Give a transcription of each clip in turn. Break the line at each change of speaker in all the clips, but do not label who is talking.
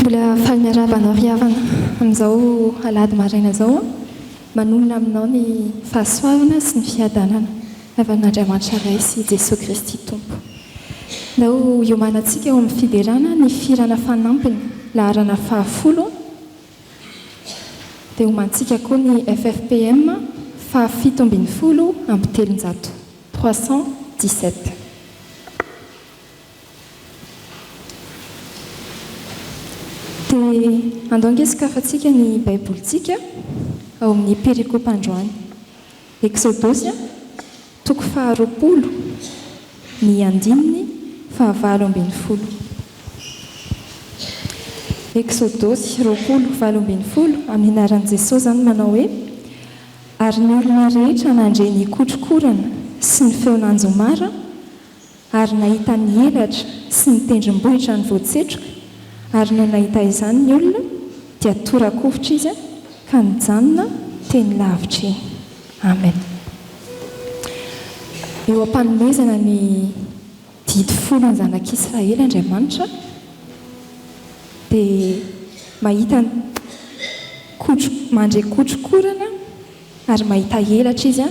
Mbola faly miarahaba anao ry havana amin'izao alahady maraina izao. Manonona aminao ny fahasoavana sy ny fiadanana avy amin'Andriamanitra Ray sy Jesoa Kristy Tompo. Ndao hiomanantsika ao amin'ny fiderana ny fihirana fanampiny laharana fahafolo dia homantsika koa ny ffpm faha-317, 317. Dia andao ange sokafantsika ny Baibolintsika ao amin'ny perikopa androany. Eksodosy toko faharoapolo, ny andininy fahavalo ambin'ny folo. Eksodosy 20, 18, amin'ny anaran'i Jesosy izany manao hoe, Ary ny olona rehetra nandre ny kotrokorana sy ny feon'anjomara, Ary nahita ny elatra sy ny tendrombohitra ny voatsetroka, ary nony nahita izany ny olona, dia tora-kovitra izy ka nijanona teny lavitra eny. Amen. Eo am-panomezana ny didy folon'ny zanak'Israely Andriamanitra dia mahita ny kotro, mandre kotrokorana Ary mahita elatra izy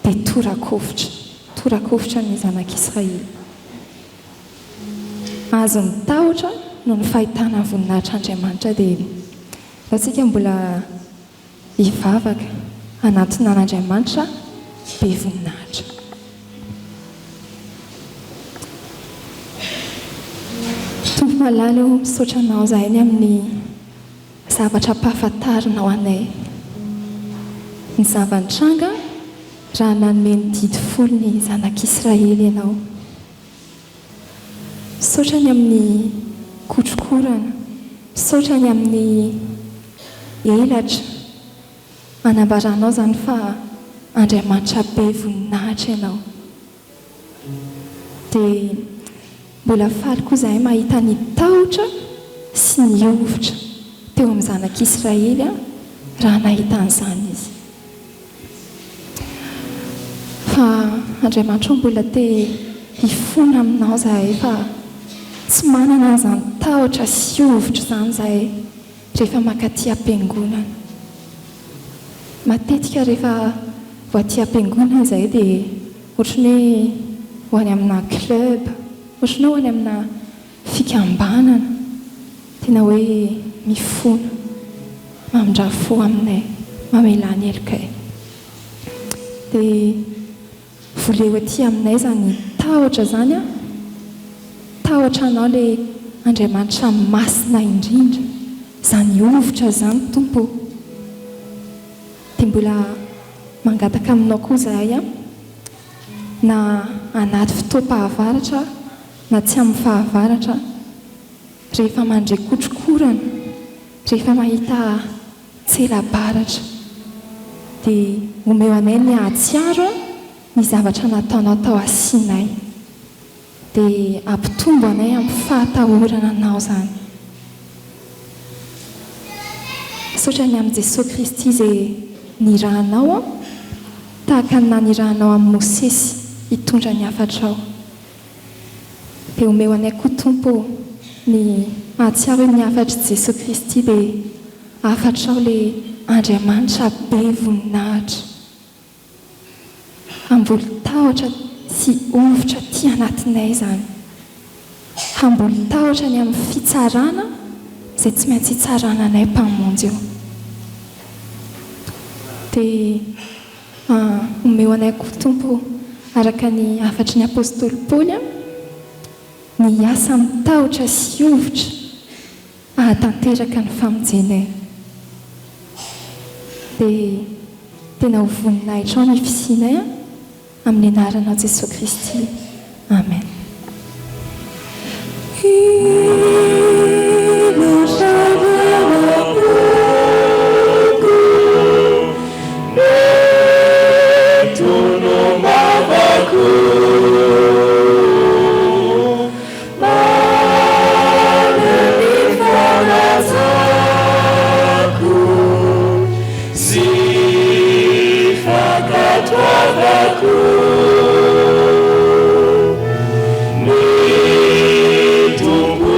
dia tora-kovitra. Tora-kovitra ny zanak'Israely. Azon'ny tahotra noho ny fahitana ny voninahitr'Andriamanitra dia raha tsika mbola hivavaka hanantona an'Andriamanitra be voninahitra. Tompo malala ô, misaotra Anao izahay ny amin'ny Zavatra ampahafantarinao anay. Ny zava-nitranga raha nanome ny didy folo ny zanak'Israely ianao. Misaotra ny amin'ny kotrokorana, misaotra ny amin'ny elatra anambaranao izany fa Andriamanitra be voninahitra ianao. Dia mbola faly koa izahay mahita ny tahotra sy ny hovitra teo amin'ny zanak'Israely raha nahita an'izany izy. Fa Andriamanitra ô mbola te hifona aminao izahay fa tsy manana an'izany tahotra sy hovitra izany izahay rehefa mankaty am-piangonana. Matetika rehefa vao aty am-piangonana izahay dia ohatran'ny hoe ho any amina club, ohatran'ny hoe ho any amina fikambanana, tena hoe mifona, mamindrà fo aminay, mamelà ny helokay. Dia Voleo aty aminay izany tahotra izany an! Tahotra Anao ilay Andriamanitra masina indrindra, izany hovitra izany Tompo ô! Dia mbola mangataka Aminao koa izahay an! Na anaty fotoam-pahavaratra na tsy amin'ny fahavaratra, rehefa mandre kotrokorana, rehefa mahita Tsela-baratra. Dia omeo anay ny hahatsiaro ny zavatra nataonao tao Sinay. Dia ampitombo anay amin'ny fahatahorana Anao izany. Misaotra ny amin'i Jesoa Kristy izay nirahanao aho, tahaka ny nanirahanao an'i Mosesy hitondra ny hafatrao. Dia omeo anay koa Tompo ô, ny hahatsiaro hoe ny hafatr'i Jesoa Kristy dia hafatrao ilay Andriamanitra be voninahitra. Hamboly tahotra sy hovitra aty anatinay izany. Hamboly tahotra ny amin'ny fitsarana izay tsy maintsy hitsarana anay Mpamonjy io. Dia. Omeo anay koa, Tompo, araka ny hafatry ny apostoly Paoly, ny hiasa amin'ny tahotra sy hovitra hahatanteraka ny famonjenay. Dia tena ho voninahitrao ny fisianay amin'ny anaranao Jesoa Kristy. Amen.
Sy fankatoavako ny Tompo.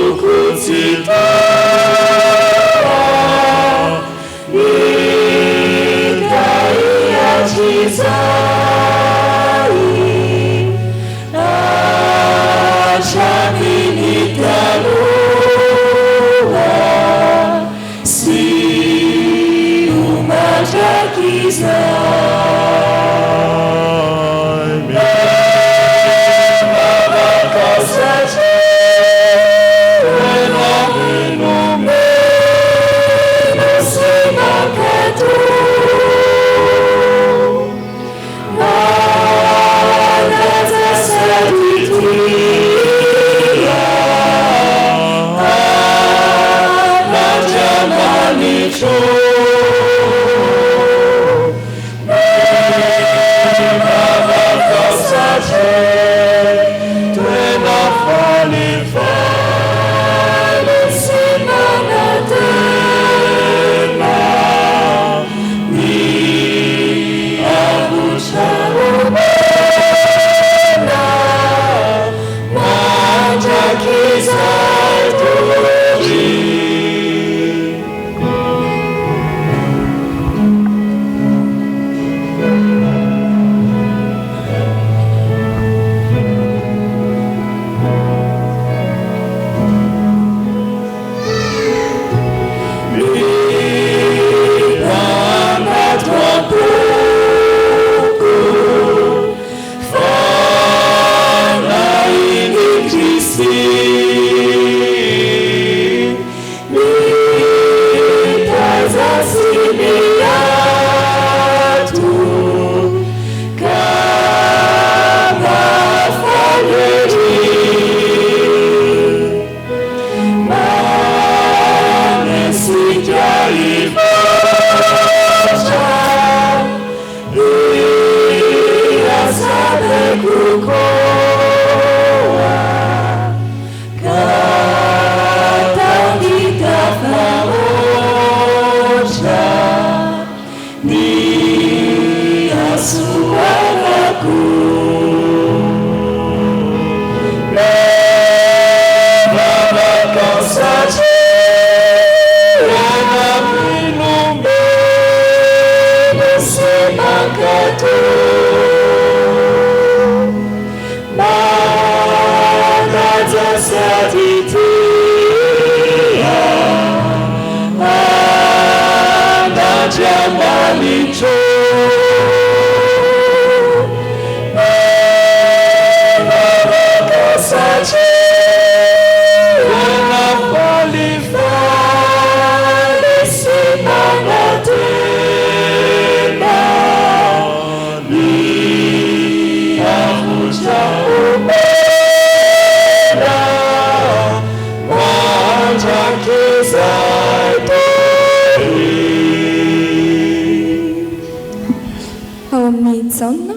Ao amin'ny Jaona,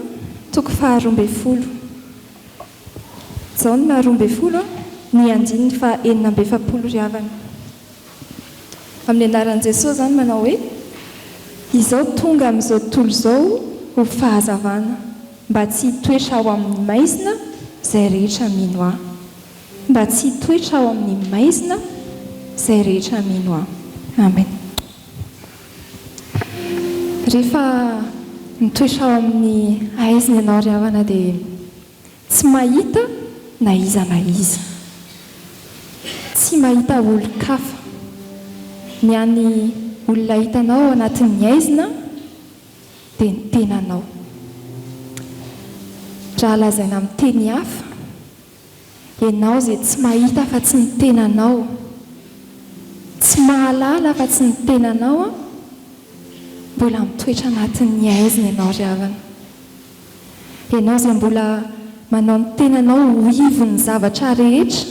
toko faharoa ambin'ny folo. Jaona 12, ny andininy faha 46 ry havana. Amin'ny anaran'i Jesoa izany manao hoe, Izao tonga amin'izao tontolo izao ho fahazavana, mba tsy hitoetra ao amin'ny maizina izay rehetra mino Ahy. Mba tsy hitoetra ao amin'ny maizina izay rehetra mino Ahy. Amen. Rehefa mitoetra ao amin'ny haizina ianao ry havana dia tsy mahita na iza na iza. Tsy mahita olon-kafa. Ny hany olona hitanao ao anatin'ny haizina dia ny tenanao. Raha lazaina amin'ny teny hafa, ianao izay tsy mahita afa-tsy ny tenanao, tsy mahalala afa-tsy ny tenanao, mbola mitoetra anatin'ny haizina ianao ry havana. Ianao izay mbola manao ny tenanao ho ivon'ny zavatra rehetra,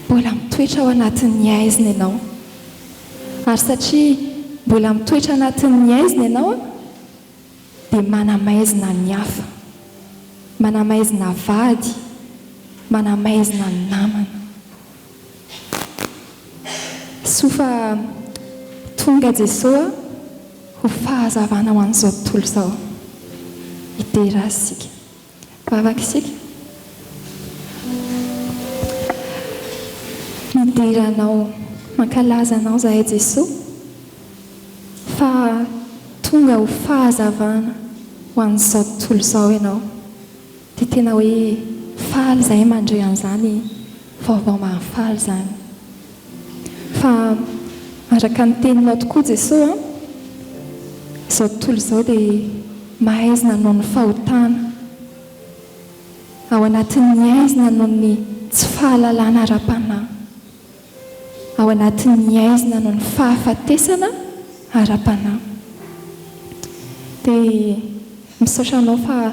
mbola mitoetra ao anatin'ny haizina ianao. Ary satria mbola mitoetra anatin'ny haizina ianao, dia manamaizina ny hafa, manamaizina vady, manamaizina namana. Soa fa tonga Jesoa ho fahazavana ho an'izao tontolo izao. Hidera Azy isika. Vavaka isika. Midera Anao, mankalaza Anao izahay Jesoa fa tonga ho fahazavana ho an'izao tontolo izao Ianao. Dia tena hoe faly izahay mandre an'izany vaovao mahafaly izany. Fa araka ny teninao tokoa Jesoa an! Izao tontolo izao dia mahaizina noho ny fahotana. Ao anatin'ny haizina noho ny tsy fahalalana ara-panahy. Ao anatin'ny haizina noho ny fahafatesana ara-panahy. Dia misaotra anao fa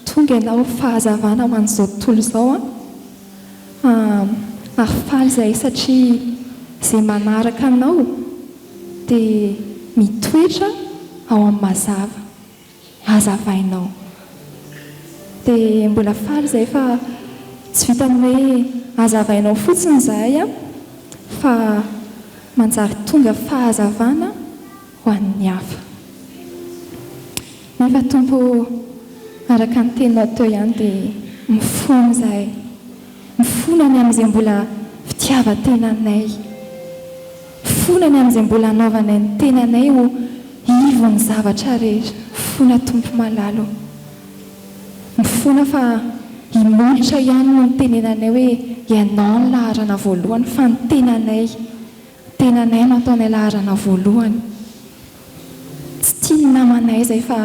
tonga ianao fahazavana ho an'izao tontolo izao an. Ary faly izahay satria izay manaraka anao dia mitoetra ao amin'ny mazava. Hazavainao. Dia mbola faly izahay fa tsy vitan'ny hoe hazavainao fotsiny izahay an, fa manjary tonga fahazavana ho an'ny hafa. Nefa Tompo ô, araka ny teninao teo ihany dia mifona izahay. Mifona ny amin'izay mbola fitiavan-tenanay. Mifona ny amin'izay mbola anaovanay ny tenanay ho ivon'ny zavatra rehetra. Mifona Tompo malala ô. Mifona fa i molotra ihany no nitenenanay hoe ianao no laharana voalohany fa ny tenanay, tenanay no ataonay laharana voalohany. Tsy tia ny namanay izay fa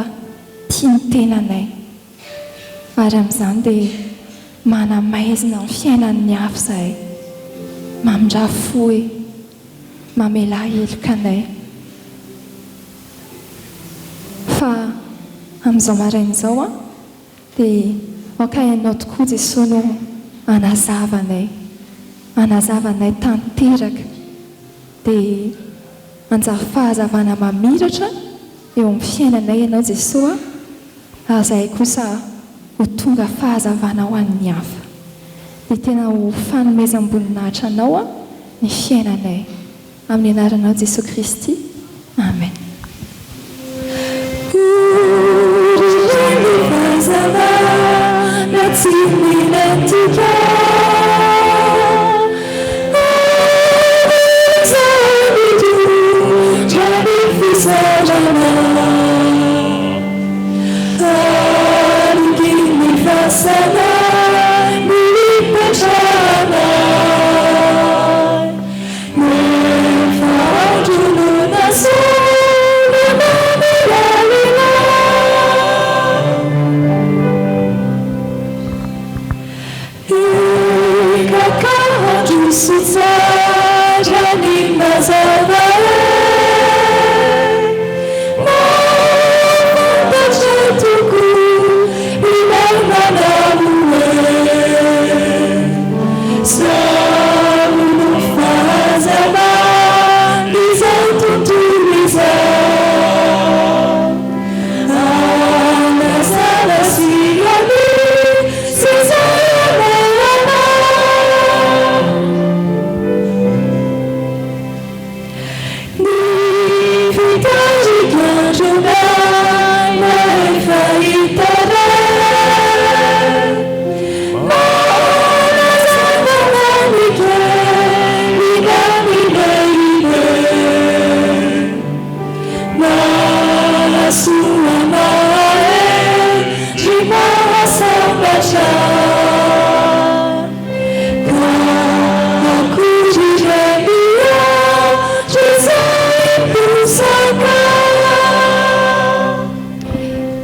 tia ny tenanay. Ary amin'izany dia manamaizina ny fiainan'ny hafa izahay. Mamindrà fo e. Mamelà heloka anay. Fa amin'izao maraina izao an, dia aoka Ianao tokoa Jesoa no hanazava anay. Hanazava anay tanteraka. Dia hanjary fahazavana mamiratra eo amin'ny fiainanay Ianao Jesoa ary izahay kosa ho tonga fahazavana ho an'ny hafa. Dia tena ho fanomezam-boninahitra Anao ny fiainanay. Amin'ny anaranao Jesoa Kristy. Amen.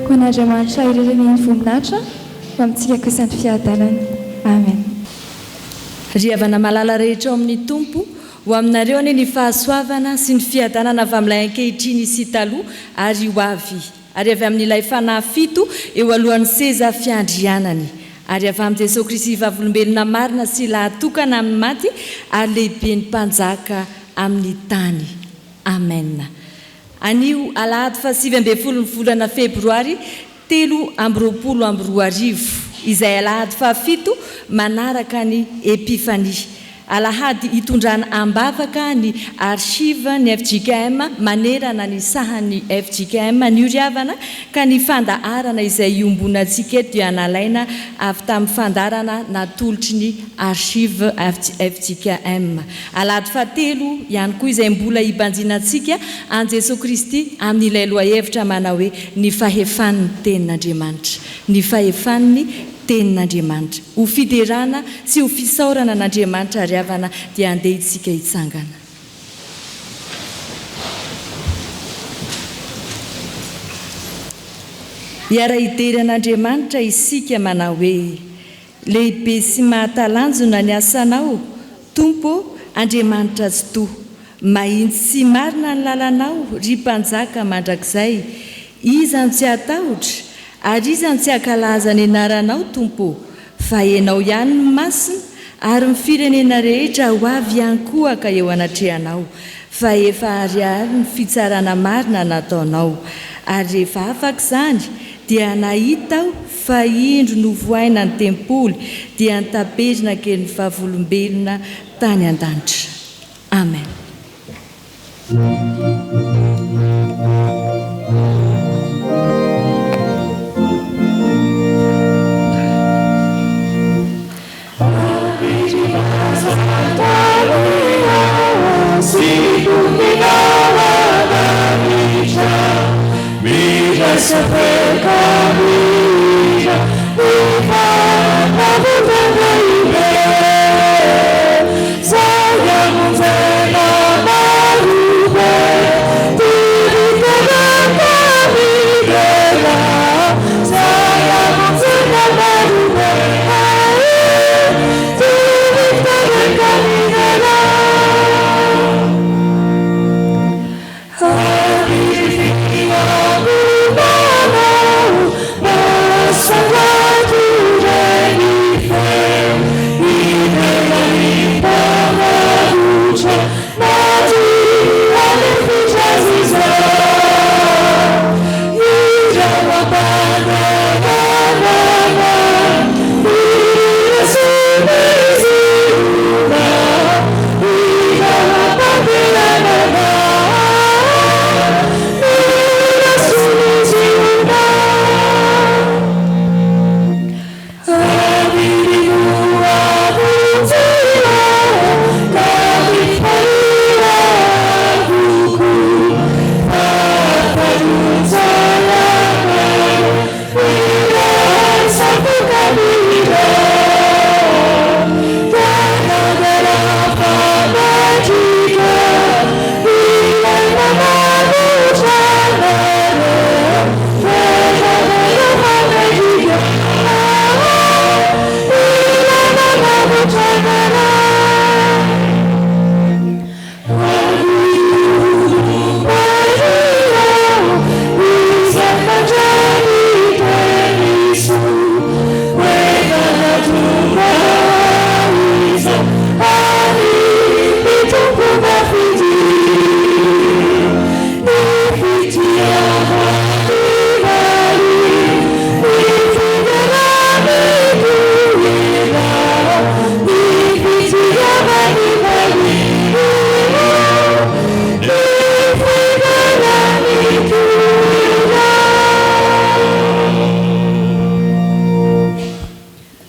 Ho an'Andriamanitra irery anie ny voninahitra, ho amintsika kosa ny fiadanana. Amen.
Ry havana malala rehetra ao amin'ny Tompo, ho aminareo anie ny fahasoavana sy ny fiadanana avy amin'ilay ankehitriny sy taloha ary ho avy. Ary avy amin'ilay Fanahy fito eo alohan'ny seza fiandrianany, ary avy amin'i Jesoa Kristy vavolombelona marina sy lahatokana amin'ny maty ary lehiben'ny mpanjaka amin'ny tany. Amena. Anio alahady fahasivy ambin'ny folon'ny volana febroary 2023, izay alahady fahafito manaraka ny Epifania. Alahady hitondrana am-bavaka ny Archives ny fjkm manerana ny sahan'ny fjkm anio ry havana ka ny fandaharana izay iombonantsika eto dia nalaina avy tamin'ny fandaharana natolotry ny Archives fjkm. Alahady fahatelo ihany koa izay mbola hibanjinantsika an'i Jesoa Kristy amin'ilay lohahevitra manao hoe Ny fahefan'ny Tenin'Andriamanitra. Ny fahefan'ny Tenin'Andriamanitra. Ho fiderana sy ho fisaorana an'Andriamanitra ry havana dia andeha isika hitsangana. Hiara-hidery an'Andriamanitra isika manao hoe, Lehibe sy mahatalanjona ny asanao, Tompo ô, Andriamanitra Tsitoha. Mahitsy sy marina ny lalanao, ry Mpanjaka mandrakizay. Iza no tsy hatahotra, ary iza no tsy hankalaza ny anaranao, Tompo ô? Fa Ianao ihany no masina, ary ny firenena rehetra ho avy hiankohoka eo anatrehanao, fa efa aharihary ny fitsarana marina nataonao. Ary rehefa afaka izany, dia nahita aho fa indro novohaina ny tempoly, dia ny tabernakelin'ny vavolombelona tany an-danitra. Amen.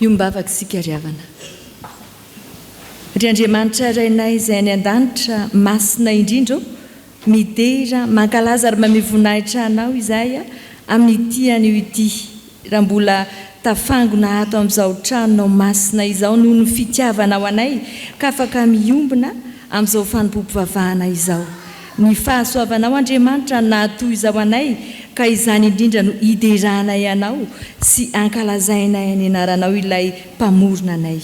Iombavaka isika ry havana. Ry Andriamanitra Rainay izay any an-danitra, masina indrindra ô, midera, mankalaza ary mamehy voninahitra Anao izahay amin'ity anio ity, raha mbola tafangona ato amin'izao tranonao masina izao noho ny fitiavanao anay ka afaka miombona amin'izao fanompoam-pivavahana izao. Ny fahasoavanao Andriamanitra no nahatoy izao anay ka izany indrindra no hideranay Anao sy ankalazainay ny anaranao ilay Mpamorona anay.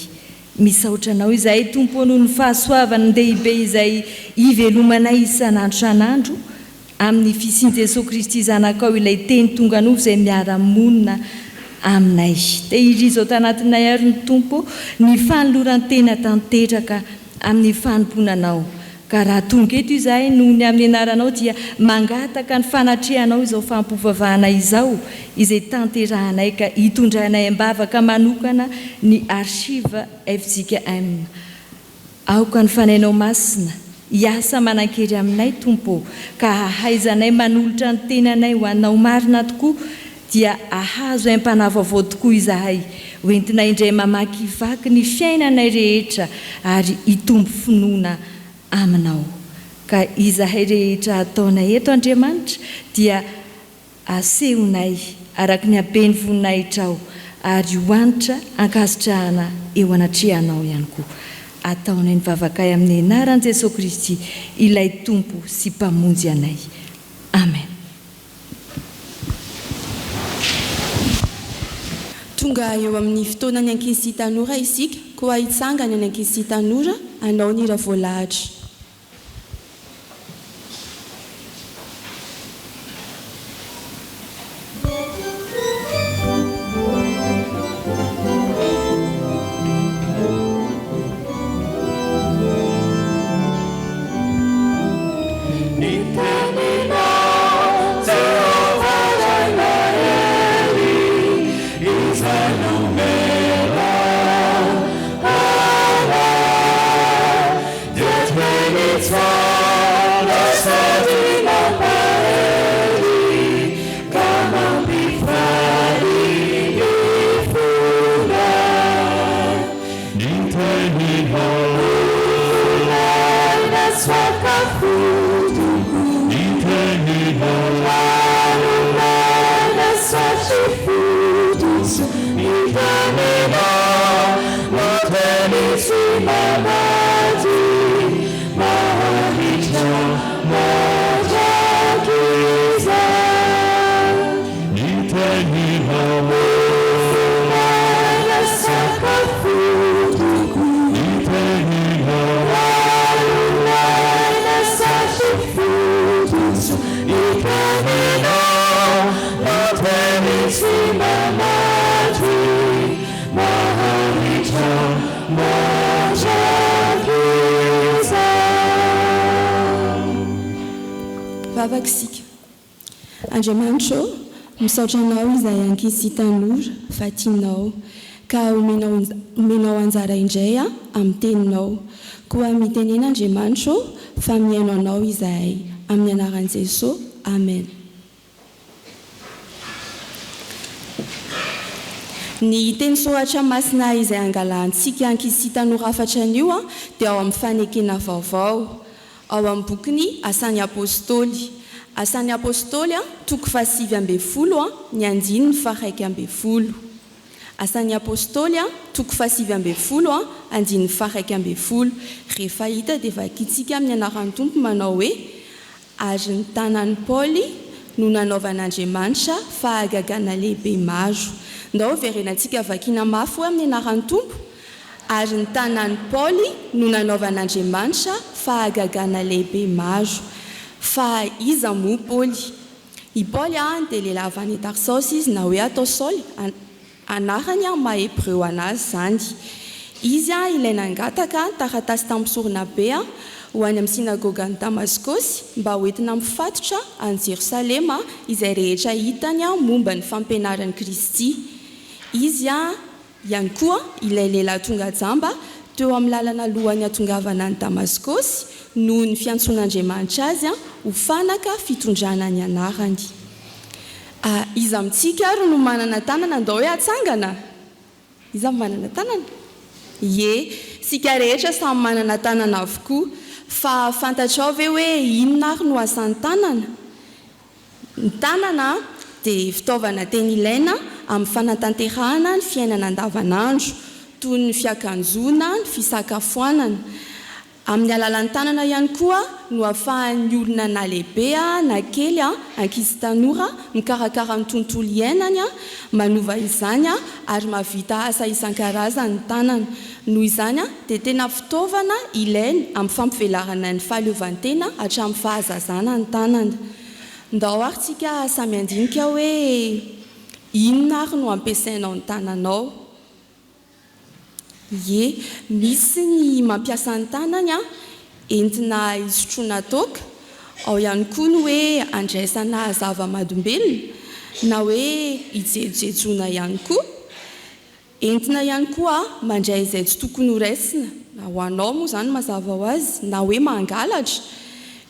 Misaotra Anao izahay Tompo ô noho ny fahasoavan-dehibe izay ivelomanay isan'andro isan'andro amin'ny fisian'i Jesoa Kristy Zanakao ilay Teny tonga nofo izay miara-monina aminay. Tehirizo ato anatinay àry ny Tompo ny fanoloran-tena tanteraka amin'ny fanompoana Anao. Ka raha tonga eto izahay noho ny amin'ny anaranao dia mangataka ny fanatrehanao izao fampivavahana izao izay tanterahanay ka hitondranay am-bavaka manokana ny archive fjkm. Aoka ny Fanahinao Masina hiasa manan-kery aminay Tompo ô ka hahaizanay manolotra ny tenanay ho Anao marina tokoa dia hahazo aim-panahy vaovao tokoa izahay ho entinay indray mamakivaky ny fiainanay rehetra ary hitombo finoana Aminao. Ka izahay rehetra ataonay eto Andriamanitra dia asehonay araka ny haben'ny voninahitrao ary ho hanitra ankasitrahana eo anatrehanao ihany koa. Ataonay ny vavakay amin'ny anaran'i Jesoa Kristy ilay Tompo sy Mpamonjy anay. Amen.
Tonga eo amin'ny fotoanan'ny ankizy sy tanora isika, koa hitsangana ny ankizy sy tanora hanao ny hira voalahatra.
Ny teninao, Jehovah Ray Mahery, izay nomenao anay, dia teny tsara sady mampahery, ka mampifaly ny fonay. Ny teninao. Aina sakafo Tompo. Ny teninao. Rano satry fototra. Ny teninao no teny tsy mamaty. Mahanitra mandrakizay. Ny teninao. Aina sakafo Tompo. Ny teninao. Aina satry fototra. Ny teninao no teny tsy mamaty. Mahanitra mandrakizay.
Vavaka isika. Andriamanitra ô, misaotra Anao izahay ankizy sy tanora fa tianao, ka omenao omenao anjara indray amin'ny Teninao. Koa mitenena Andriamanitra ô, fa mihaino Anao izahay. Amin'ny anaran'i Jeso, Amen. Ny teny soratra masina izay angalahantsika ankizy sy tanora hafatra anio dia ao amin'ny Fanekena Vaovao. Ao amin'ny bokin'ny Asan'ny Apostoly. Asan'ny Apostoly, toko fahasivy ambin'ny folo, ny andininy faha-iraika ambin'ny folo. Asan'ny Apostoly, toko fahasivy ambin'ny folo, andininy faha-iraika ambin'ny folo. Rehefa hita dia vakintsika amin'ny anaran'ny Tompo manao hoe, Ary ny tanan'i Paoly no nanaovan'Andriamanitra fahagagana lehibe maro. Ndao hoverenantsika vakiana mafy hoe amin'ny anaran'ny Tompo, Ary ny tanan'i Paoly no nanaovan'Andriamanitra fahagagana lehibe maro. Fa iza moa Paoly? I Paoly dia lehilahy avy any Tarsaosy izy na hoe atao Saoly, anarany amin'ny maha Hebreo an'azy izany. Izy ilay nangataka taratasy tamin'ny mpisoronabe ho any amin'ny synagogan'i Damaskosy mba hoentina mifatotra any Jerosalema izay rehetra hitany momba ny fampianaran'i Kristy. Izy ihany koa ilay lehilahy tonga jamba teo amin'ny lalana alohan'ny hatongavana any Damaskosy noho ny fiantsoan'Andriamanitra azy ho fanaka fitondrana ny anarany. A, Iza amintsika ary no manana tanana andao hoe hatsangana? Iza no manana tanana? Ie, isika rehetra samy manana tanana avokoa. Fa fantatrao ve hoe inona ary no asan'ny tanana? Ny tanana dia fitaovana tena ilaina amin'ny fanatanterahana ny fiainana andavanandro, toy ny fiakanjoana, ny fisakafoanana. Amin'ny alalan'ny tanana ihany koa no ahafahan'ny olona na lehibe na kely, ankizy sy tanora, mikarakara ny tontolo iainany, manova izany ary mahavita asa isan-karazany ny tanana. Noho izany dia tena fitaovana ilaina amin'ny fampivelarana ny fahaleovantena hatramin'ny fahazazana ny tanana. Ndao ary tsika samy handinika hoe inona ary no ampiasainao ny tananao? Ie, misy ny mampiasa ny tanany entina hisotroana toaka, ao ihany koa ny hoe andraisana zava-mahadombelina na hoe hijejojejoana ihany koa. Entina ihany koa mandray izay tsy tokony ho raisina, na ho anao moa izany mazava ho azy, na hoe mangalatra.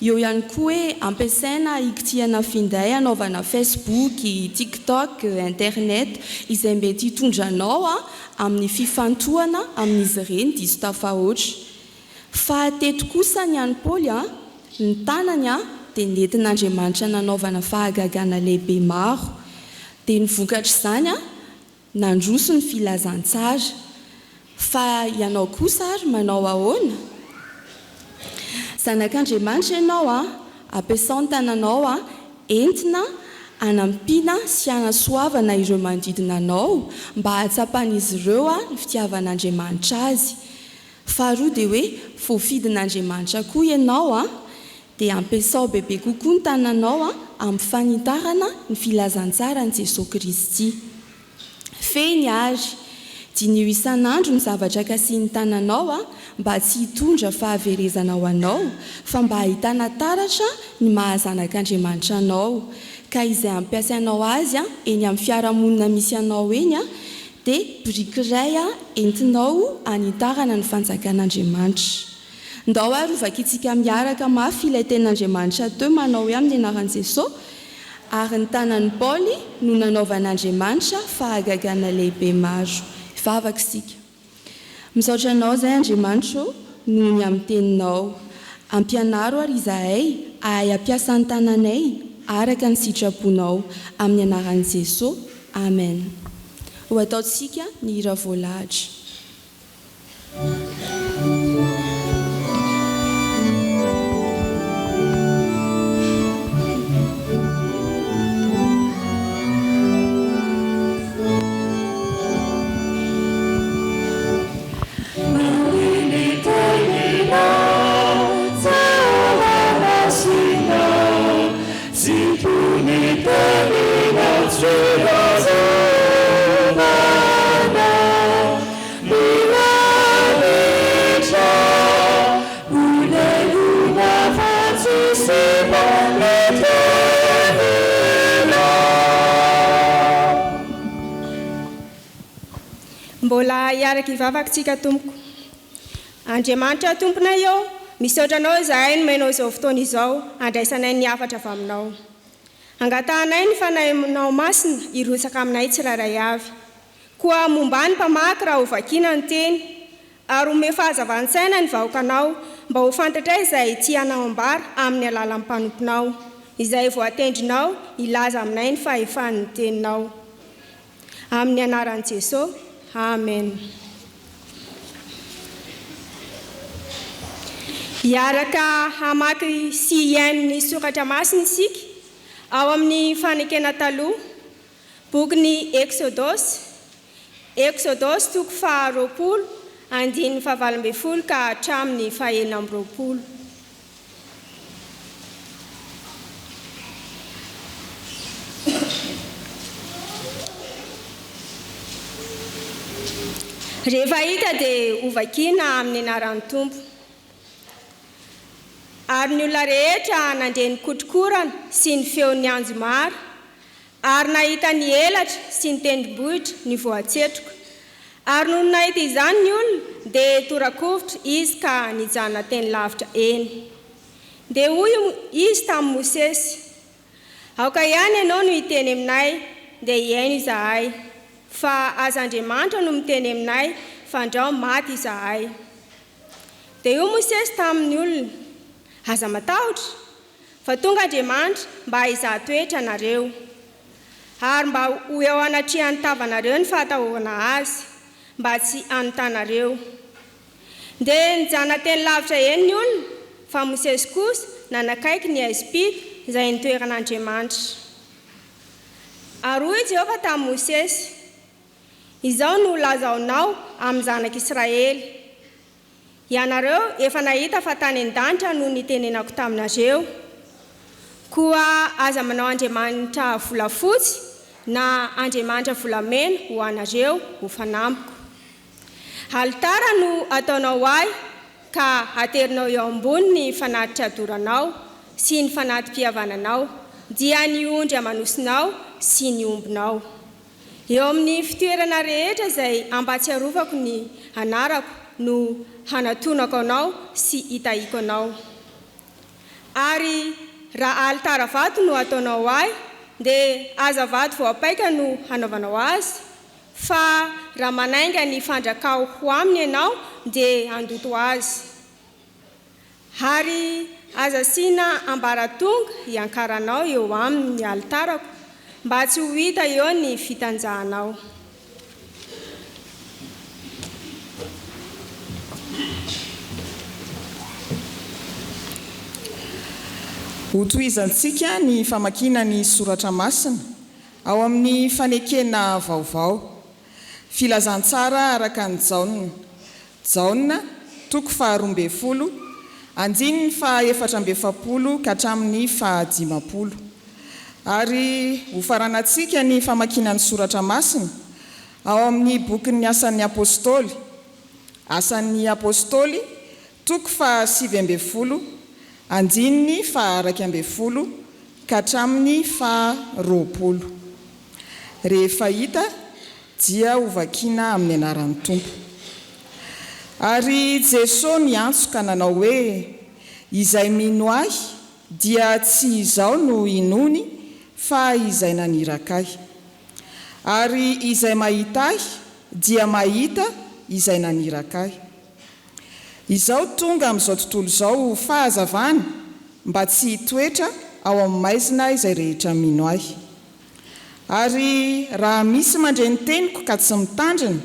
Eo ihany koa hoe ampiasaina hikitihana finday hanaovana Facebook, TikTok, internet, izay mety hitondra anao amin'ny fifantohana amin'izy ireny diso tafahoatra. Fa teto kosa ny an'i Paoly, ny tanany dia nentin'Andriamanitra nanaovana fahagagana lehibe maro. Dia ny vokatr'izany, Nandroso ny filazantsara. Fa ianao kosa ary manao ahoana? Zanak'Andriamanitra ianao an, ampiasao ny tananao an, entina hanampiana sy hanasoavana ireo manodidina anao mba hahatsapan'izy ireo ny fitiavan'Andriamanitra azy. Faharoa dia hoe voafidin'Andriamanitra koa ianao dia ampiasao bebe kokoa ny tananao amin'ny fanitarana ny filazantsaran'i Jesoa Kristy. Fehiny àry, diniho isan'andro ny zavatra kasihin'ny tananao mba tsy hitondra fahaverezana ho anao fa mba hahitana taratra ny maha zanak'Andriamanitra anao, ka izay ampiasainao azy eny amin'ny fiarahamonina misy anao eny dia biriky iray entinao hanitarana ny fanjakan'Andriamanitra. Ndao ary ho vakintsika miaraka mafy ilay tenin'Andriamanitra teo manao hoe amin'ny anaran'i Jeso, Ary ny tanan'i Paoly no nanaovan'Andriamanitra fahagagana lehibe maro. Hivavaka isika. Misaotra Anao izahay Andriamanitra ô noho ny amin'ny teninao. Ampianaro ary izahay hahay hampiasa ny tananay araka ny sitraponao. Amin'ny anaran'i Jeso. Amen. Ho ataontsika ny hira voalahatra.
Mbola hiaraka hivavaka tsika tompoko. Andriamanitra Tomponay ô, misaotra Anao izahay nomenao izao fotoana izao handraisanay ny hafatra avy Aminao. Angatahanay ny Fanahinao Masina hirotsaka aminay tsirairay avy. Koa mombà ny mpamaky raha hovakiana ny teny, ary omeo fahazavan-tsaina ny vahoakanao mba ho fantatray izay tianao ambara amin'ny alalan'ny mpanomponao, izay voatendrinao hilaza aminay ny fahefan'ny teninao. Amin'ny anaran'i Jeso, Amen. Hiaraka hamaky sy hihaino ny soratra masina isika ao amin'ny Fanekena Taloha, bokin'ny Eksodosy, Eksodosy toko faha 20, andininy faha 18 ka hatramin'ny faha 26. Rehefa hita dia hovakiana amin'ny anaran'ny Tompo. Ary ny olona rehetra nandre ny kotrokorana sy ny feon'ny anjomara, ary nahita ny elatra sy ny tendrombohitra nivoa-tsetroka. Ary nony nahita izany ny olona, dia tora-kovitra izy ka nijanona teny lavitra eny. Dia hoy izy tamin'i Mosesy, Aoka ihany ianao no hiteny aminay, dia hihaino izahay. Fa aza Andriamanitra no miteny aminay, fandrao maty izahay. Dia hoy Mosesy tamin'ny olona, Aza matahotra, fa tonga Andriamanitra mba hizaha toetra anareo, ary mba ho eo anatrehan'ny tavanareo ny fahatahorana Azy, mba tsy hanotanareo. Dia nijanona teny lavitra eny ny olona, fa Mosesy kosa nanakaiky ny haizim-pito izay nitoeran'Andriamanitra. Ary hoy Jehovah tamin'i Mosesy, Izao no holazaonao amin'ny zanak'Israely, Ianareo efa nahita fa tany an-danitra no nitenenako taminareo. Koa aza manao andriamanitra volafotsy na andriamanitra volamena ho anareo ho fanambiko. Alitara no ataonao ahy ka aterinao eo ambony ny fanatitra doranao sy ny fanati-pihavananao, dia ny ondry aman'osinao sy ny ombinao. Eo amin'ny fitoerana rehetra izay ampahatsiarovako ny anarako no hanatonako anao sy hitahiako anao. Ary raha alitara vato no ataonao ahy, dia aza vato voapaika no hanaovanao azy, fa raha manainga ny fandrakao ho aminy ianao, dia handoto azy. Ary aza asiana ambaratonga hiankaranao eo aminy ny alitarako, mba tsy ho hita eo ny fitanjahanao.
Hotohizantsika ny famakiana ny Soratra Masina ao amin'ny Fanekena Vaovao. Filazantsara araka an'i Jaona. Jaona, toko faha-12, andininy faha-44 ka hatramin'ny faha-50. Ary hofaranantsika ny famakiana ny Soratra Masina ao amin'ny bokin'ny Asan'ny Apostoly. Asan'ny Apostoly, toko faha-19, andininy faha-11 ka hatramin'ny faha-20. Rehefa hita dia hovakiana amin'ny anaran'ny Tompo. Ary Jeso niantso ka nanao hoe, Izay mino Ahy dia tsy Izaho no inoany fa Izay naniraka Ahy. Ary izay mahita Ahy dia mahita Izay naniraka Ahy. Izaho tonga amin'izao tontolo izao ho fahazavana mba tsy hitoetra ao amin'ny maizina izay rehetra mino Ahy. Ary raha misy mandre ny teniko ka tsy mitandrina,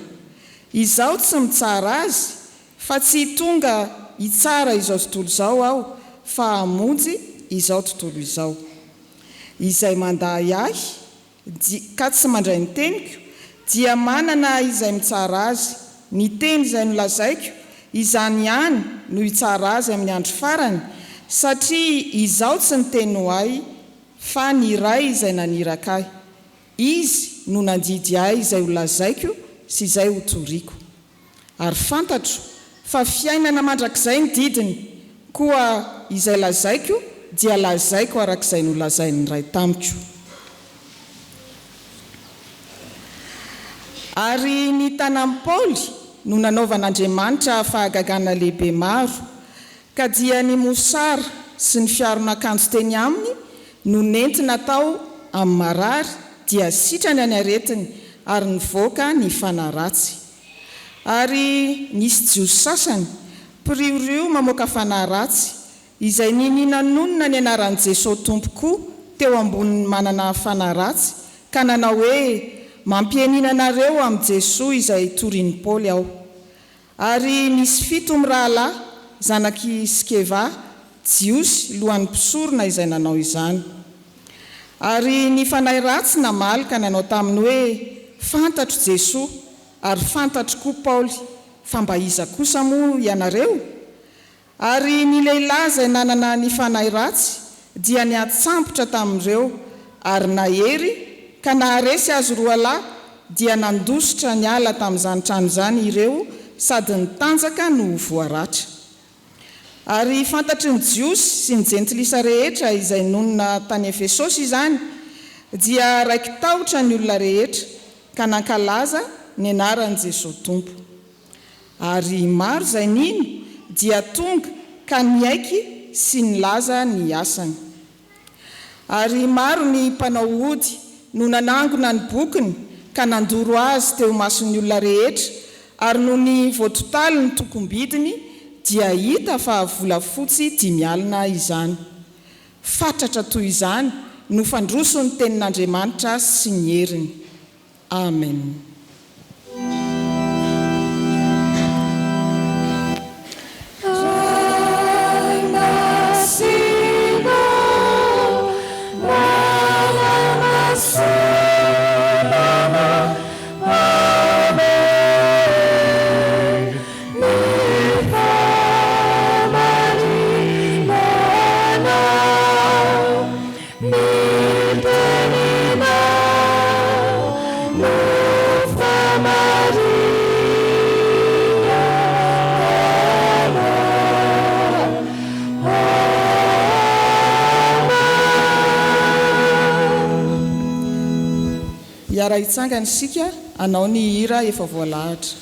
Izaho tsy mitsara azy, fa tsy tonga hitsara izao tontolo izao Aho, fa hamonjy izao tontolo izao. Izay mandà Ahy, dia, ka tsy mandray ny teniko, dia manana izay mitsara azy, ny teny izay nolazaiko, izany ihany no hitsara azy amin'ny andro farany, satria Izaho tsy niteny ho Ahy, Fa ny Ray izay naniraka Ahy, Izy no nandidy Ahy izay ho lazaiko sy izay ho toriko. Ary fantatro fa fiainana mandrakizay ny didiny, koa izay lazaiko dia lazaiko araka izay nolazain'ny Ray tamiko. Ary ny tanan'i Paoly no nanaovan'Andriamanitra fahagagana lehibe maro, Ka dia ny mosara sy ny fiaron'akanjo teny aminy no nentina tao amin'ny marary dia sitrana ny aretiny ary nivoaka ny fanahy ratsy. Ary nisy Jiosy sasany, mpiriorio mamoaka fanahy ratsy, izay ninia nanonona ny anaran'i Jeso Tompo koa teo ambonin'ny manana fanahy ratsy ka nanao hoe, Mampianiana anareo amin'i Jesoa izay torin'i Paoly aho. Ary nisy fito mirahalahy, zanak'i Skeva, Jiosy, lohan'ny mpisorona izay nanao izany. Ary ny fanahy ratsy namaly ka nanao taminy hoe, Fantatro Jesoa, ary fantatro koa Paoly, fa mba iza kosa moa ianareo? Ary ny lehilahy izay nanana ny fanahy ratsy dia niantsambotra tamin'ireo, ary nahery, ka naharesy azy roalahy, dia nandositra niala tamin'izany trano izany ireo sady nitanjaka no voaratra. Ary fantatry ny Jiosy sy ny Jentilisa rehetra izay nonina tany Efesosy izany, dia raiki-tahotra ny olona rehetra, ka nankalaza ny anaran'i Jesoa Tompo. Ary maro izay nino dia tonga ka niaiky sy nilaza ny asany. Ary maro ny mpanao ody no nanangona ny bokiny ka nandoro azy teo imason'ny olona rehetra, ary nony voatotaly ny tokom-bidiny dia hita fa volafotsy 50 izany. Fatratra toy izany no fandroso ny tenin'Andriamanitra sy ny heriny. Amen.
Ray masina manamasinana Amen ny fahamarinana Ny teninao no fahamarinana. Amen.
Hiara-hitsangana isika hanao ny hira efa voalahatra.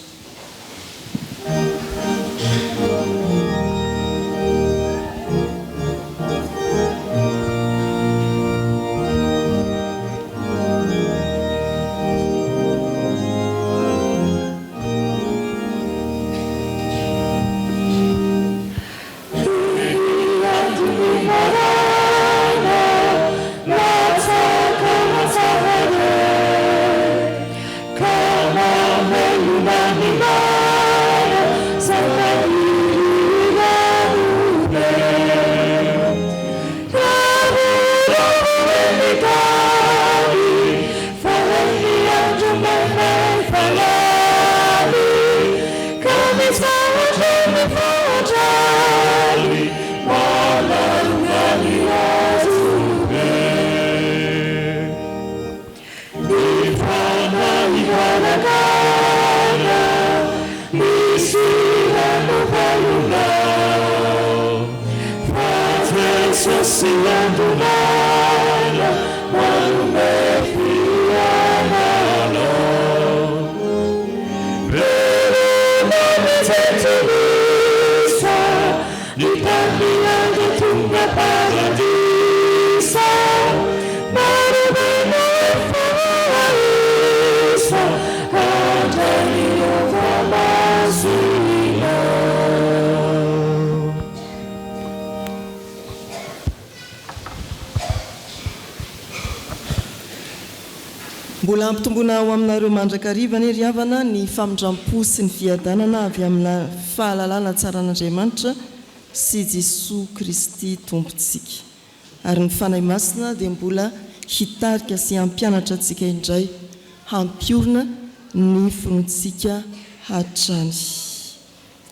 Jesosy andron'aina manome fiainana. Veloma ny jentilisa, ny tany miainga tonga paradisa. Marobe no efa voaisa, handray ny hova masina.
Mbola hampitomboina ho aminareo mandrakariva anie ry havana ny famindram-po sy ny fiadanana avy amina fahalalana tsaran'Andriamanitra sy Jesoa Kristy Tompontsika. Ary ny Fanahy Masina dia mbola hitarika sy hampianatra antsika indray hampiorina ny finoantsika hatrany.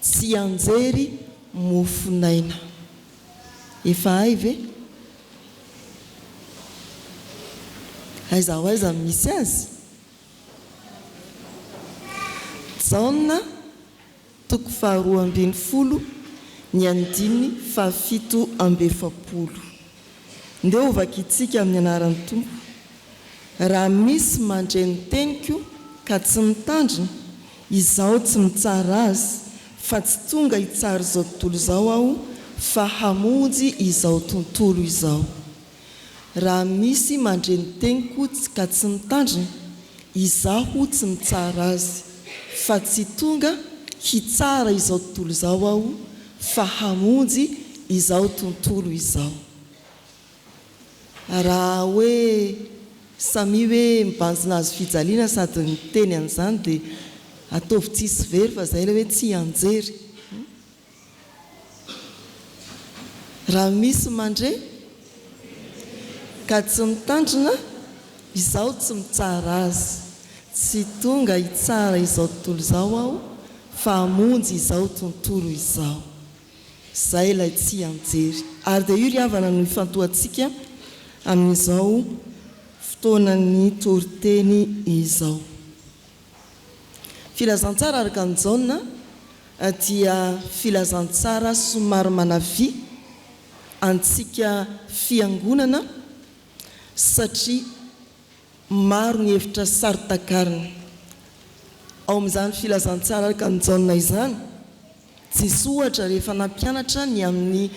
Tsianjery mofon'aina. Efa hay ve? Aiza ho aiza no misy azy? Jaona toko faharoa ambin'ny folo ny andininy fahafito amby efapolo. Ndeha hovakintsika amin'ny anaran'ny Tompo. Raha misy mandre ny teniko ka tsy mitandrina, izaho tsy mitsara azy, fa tsy tonga hitsara izao tontolo izao aho, fa hamonjy izao tontolo izao. Raha misy mandre ny teniko ka tsy mitandrina, izaho tsy mitsara azy, fa tsy tonga hitsara izao tontolo izao aho, fa hamonjy izao tontolo izao. Raha hoe samia hoe mibanjina hazo fijaliana sady miteny an'izany dia ataovy tsisy very fa zay ilay hoe tsy hianjery. Raha misy mandre ka tsy mitandrina, izaho tsy mitsara azy. Tsy tonga hitsara izao tontolo izao aho fa hamonjy izao tontolo izao. Izay ilay tsy hianjery. Ary dia io ry havana no ifantohantsika amin'izao fotoanan'ny toriteny izao. Filazantsara araka an'i Jaona dia filazantsara somary manavia antsika fiangonana satria maro ny hevitra saro-takarina ao amin'izany filazantsara araka an'i Jaona izany. Jesoa ohatra rehefa nampianatra ny amin'ny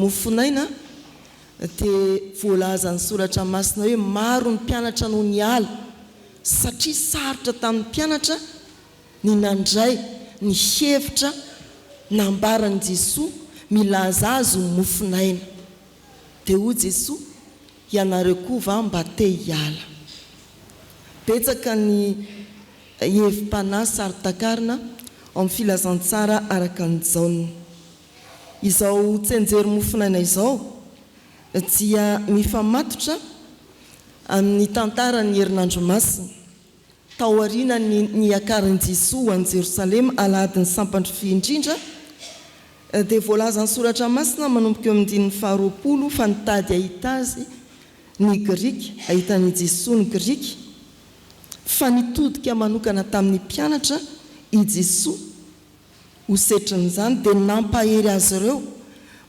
mofon'aina dia voalazan'ny soratra masina hoe maro ny mpianatra no niala satria sarotra tamin'ny mpianatra ny nandray ny hevitra nambaran'i Jesoa milaza azy ho mofon'aina. Dia hoy Jesoa, ianareo koa va mba te hiala? Betsaka ny hevi-panahy saro-takarina ao amin'ny Filazantsara araka an'i Jaona. Izao tsianjery mofon'aina izao dia mifamatotra amin'ny tantaran'ny Herinandro Masina, taorian'ny niakaran'i Jesoa ho any Jerosalema alahadin'ny Sampandrofia indrindra, dia voalazan'ny Soratra Masina manomboka eo amin'ny andininy faharoapolo fa nitady hahita Azy ny Grika, hahita an'i Jesoa ny Grika, fa nitodika manokana tamin'ny mpianatra i Jesoa, ho setrin'izany dia nampahery azy ireo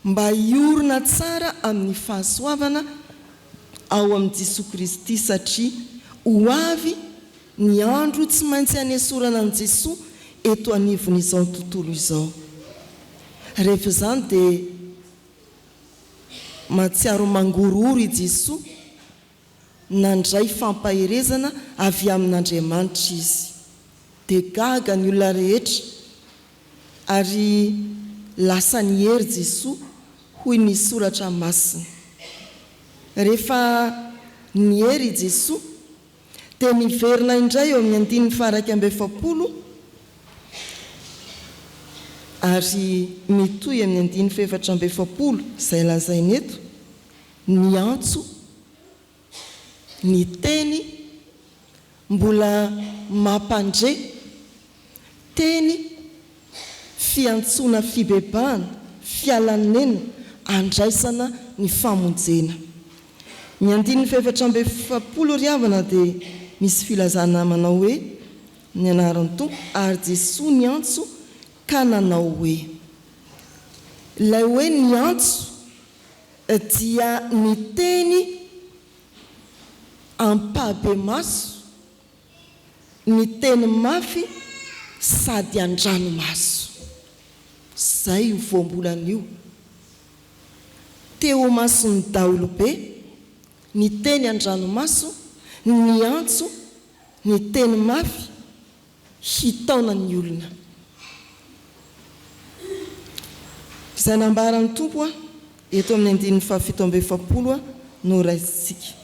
mba hiorina tsara amin'ny fahasoavana ao amin'i Jesoa Kristy satria ho avy ny andro tsy maintsy hanesorana an'i Jesoa eto anivon'izao tontolo izao. Rehefa izany dia mahatsiaro mangorohoro i Jesoa Nandray fampaherezana avy amin'Andriamanitra izy. Dia gaga ny olona rehetra, ary lasa niery Jesoa, hoy ny Soratra Masina. Rehefa niery i Jesoa, dia niverina indray eo amin'ny andininy faha-41 ary mitohy amin'ny andininy faha-44 izay lazainy eto, ny antso, ny teny mbola mampandre, teny fiantsoana fibebahana, fialan'nenina, andraisana ny famonjena. Ny andininy faha-44 ry havana dia misy filazana manao hoe, Ny anaran'ny Tompo, ary Jesoa niantso ka nanao hoe. Ilay hoe niantso. Dia niteny ampahibemaso, niteny mafy sady an-dranomaso. Izay io voambolana io. Teo imason'ny daholobe, niteny an-dranomaso, niantso, niteny mafy, hitaona ny olona. Izay nambaran'ny Tompo eto amin'ny andininy fahafito amby 40 no raisintsika.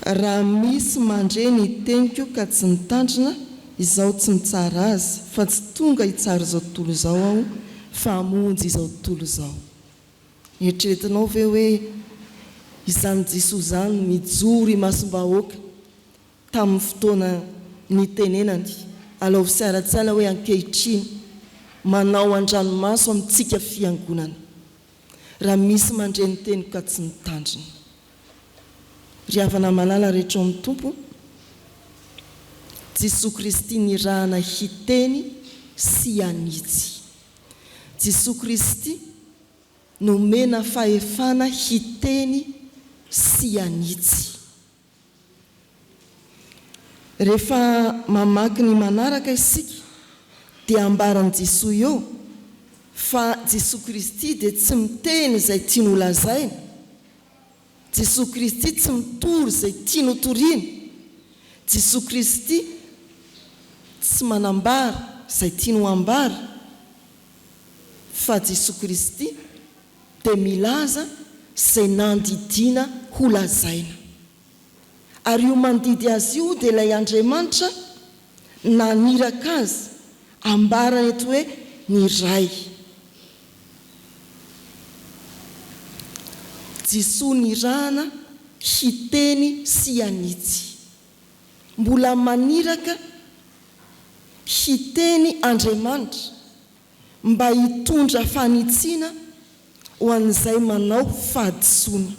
Raha misy mandre ny teniko ka tsy mitandrina, izaho tsy mitsara azy, fa tsy tonga hitsara izao tontolo izao aho, fa hamonjy izao tontolo izao. Eritreretinao ve hoe izany Jesoa izany mijoro imasom-bahoaka tamin'ny fotoana nitenenany, alaovy sary an-tsaina hoe ankehitriny, manao an-dranomaso amintsika fiangonana, raha misy mandre ny teniko ka tsy mitandrina. Ry havana malala rehetra ao amin'ny Tompo, Jesoa Kristy nirahana hiteny sy hanitsy. Jesoa Kristy nomena fahefana hiteny sy hanitsy. Rehefa mamaky ny manaraka isika dia ambaran'i Jesoa eo fa Jesoa Kristy dia tsy miteny izay tiany ho lazaina, Jesoa Kristy tsy mitory izay tiany ho toriana, Jesoa Kristy tsy manambara izay tiany ho ambara, fa Jesoa Kristy dia milaza izay nandidiana ho lazaina. Ary io mandidy azy io dia ilay Andriamanitra naniraka azy, ambarany eto hoe ny Ray. Jesoa nirahana hiteny sy hanitsy. Mbola maniraka hiteny Andriamanitra mba hitondra fanitsiana ho an'izay manao fahadisoana.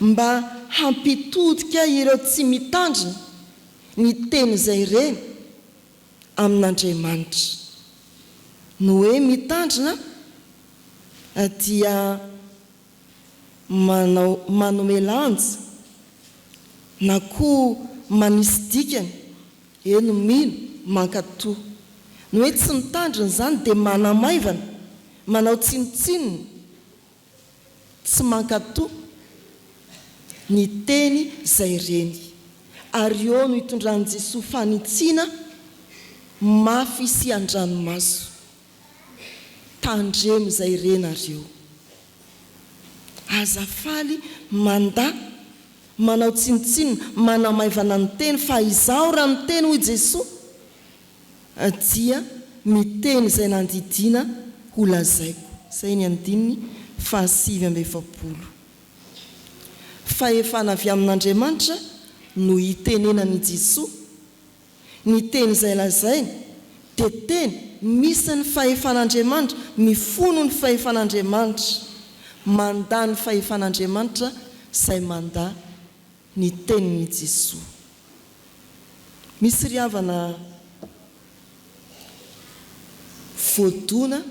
Mba hampitodika ireo tsy mitandrina ny teny izay reny amin'Andriamanitra. Ny hoe mitandrina dia manao manome lanja na koa manisy dikany, eny mino, mankatò. Ny hoe tsy mitandrina izany dia manamaivana, manao tsinontsinona, tsy mankatò ny teny izay reny. Ary eo no itondran'i Jesoa fanitsiana mafy sy an-dranomaso. Tandremo izay renareo. Aza faly mandà, manao tsinontsinona, manamaivana ny teny, fa izaho raha miteny, hoy Jesoa, dia miteny izay nandidiana ho lazaiko. Izay ny andininy faha 49. Fahefana avy amin'Andriamanitra no itenenan'i Jesoa. Ny teny izay lazainy dia teny misy ny fahefan'Andriamanitra, mifono ny fahefan'Andriamanitra, mandà ny fahefan'Andriamanitra izay mandà ny tenin'i Jesoa. Misy ry havana voadona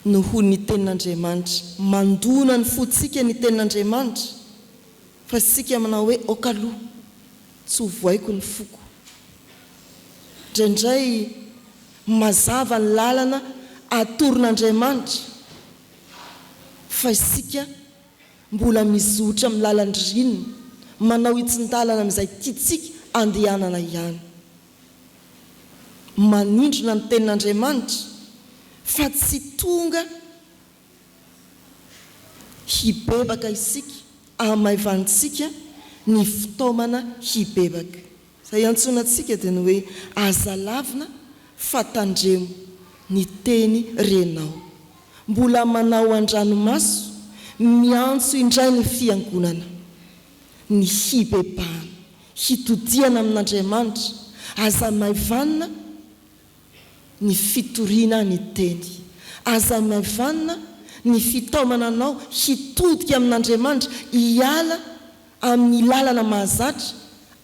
noho ny tenin'Andriamanitra. Mandona ny fontsika ny tenin'Andriamanitra fa isika manao hoe aoka aloha tsy ho voaiko ny foko. Indraindray mazava ny lalana atoron'Andriamanitra fa isika mbola mizotra amin'ny lalan-dririnina, manao hitsin-dalana amin'izay tiantsika andehanana ihany. Manindrona ny Tenin'Andriamanitra fa tsy tonga hibebaka isika, hamaivanintsika ny fitaomana hibebaka. Izay iantsoana antsika dia ny hoe aza lavina fa tandremo ny teny renao. Mbola manao an-dranomaso miantso indray ny Fiangonana ny hibebahana. Hitodihana amin'Andriamanitra, aza maivanina ny fitoriana ny teny. Aza maivanina ny fitaomana anao hitodika amin'Andriamanitra, hiala amin'ny lalana mahazatra,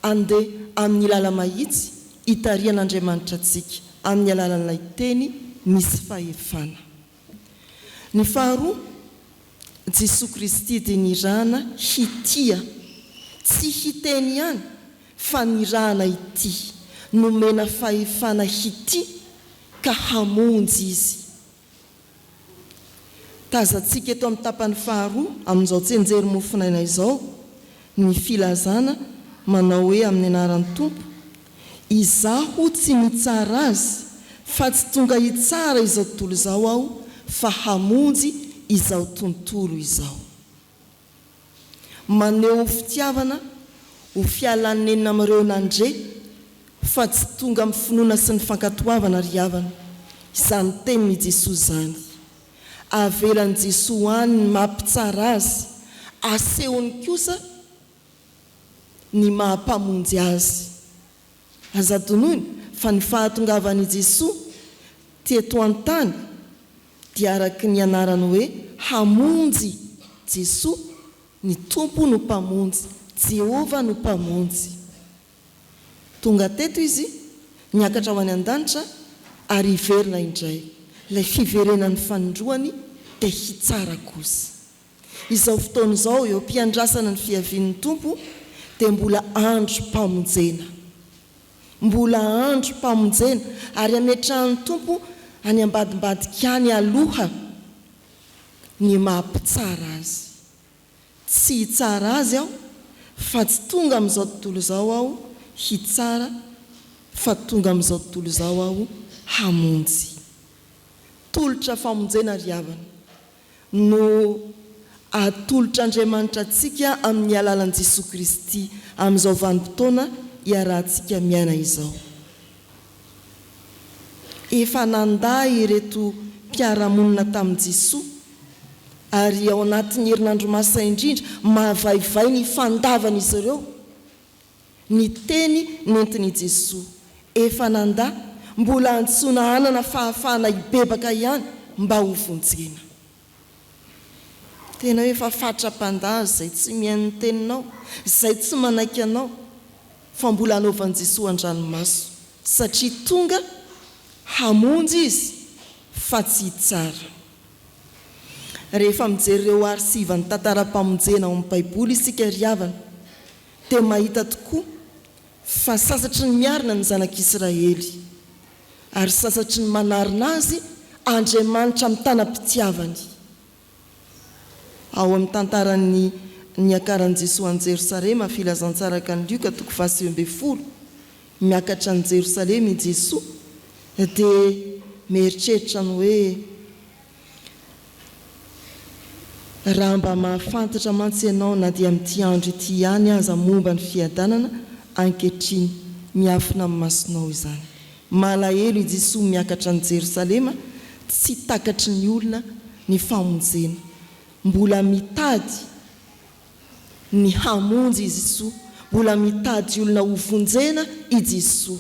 andeha amin'ny lala-mahitsy itarihan'Andriamanitra antsika amin'ny alalan'ilay teny. misy fahefana. Ny faharoa, Jesoa Kristy dia nirahana hitia, tsy hiteny ihany fa nirahana hitia, nomena fahefana hitia ka hamonjy Izy. Tazantsika eto amin'ny tapany faharoa amin'izao tsianjery mofonaina izao ny filazana manao hoe amin'ny anaran'ny Tompo, Izaho tsy mitsara azy, fa tsy tonga hitsara izao tontolo izao Aho, fa hamonjy izao tontolo izao. Maneho fitiavana ho fialan'nenina amin'ireo nandre fa tsy tonga amin'ny finoana sy ny fankatoavana ry havana izany tenin'i Jesoa izany. Avelan'i Jesoa any ny maha mpitsara azy, asehony kosa ny maha mpamonjy azy. Aza adinoina fa ny fahatongavan'i Jesoa teto an-tany dia araka ny anarany hoe hamonjy, Jesoa, ny Tompo no Mpamonjy, Jehovah no Mpamonjy. Tonga teto Izy, niakatra ho any an-danitra ary hiverina indray. Ilay fiverenany fanindroany dia hitsara kosa. Izao fotoana izao, eo am-piandrasana ny fiavian'ny Tompo, dia mbola androm-pamonjena. Mbola androm-pamonjena, ary hametrahan'ny Tompo any ambadimbadika any aloha ny maha mpitsara Azy. Tsy hitsara azy Aho, fa tsy tonga amin'izao tontolo izao Aho hitsara, fa tonga amin'izao tontolo izao Aho hamonjy. Tolotra famonjena ry havana. no atolotr'Andriamanitra antsika amin'ny alalan'i Jesoa Kristy amin'izao vanim-potoana iarahantsika miaina izao. Efa nandà ireto mpiara-monina tamin'i Jesoa, ary ao anatin'ny herinandro masina indrindra, mahavaivay ny fandavan'izy ireo ny teny nentin'i Jesoa. Efa nandà, mbola antsoina hanana fahafahana hibebaka ihany mba ho vonjena. Tena hoe efa fatra-pandà izay tsy mihaino ny teninao, izay tsy manaiky anao, fa mbola anaovan'i Jesoa an-dranomaso, satria tonga hamonjy Izy fa tsy hitsara. Rehefa mijery ireo arsivan'ny tantaram-pamonjena ao amin'ny Baiboly isika ry havana, dia mahita tokoa fa sasatry ny miarina ny zanak'Israely, ary sasatry ny manarina azy Andriamanitra amin'ny tanam-pitiavany. Ao amin'ny tantaran'ny niakaran'i Jesoa any Jerosalema, Filazantsara araka an'i Lioka toko faha-19, miakatra any Jerosalema i Jesoa dia mieritreritra ny hoe, Raha mba mahafantatra mantsy ianao na dia amin'ity andro ity ihany aza momba ny fiadanana, ankehitriny, miafina amin'ny masonao izany. Malahelo i Jesoa miakatra an'i Jerosalema, tsy takatry ny olona ny famonjena. Mbola mitady ny hamonjy i Jesoa, mbola mitady olona hovonjena i Jesoa.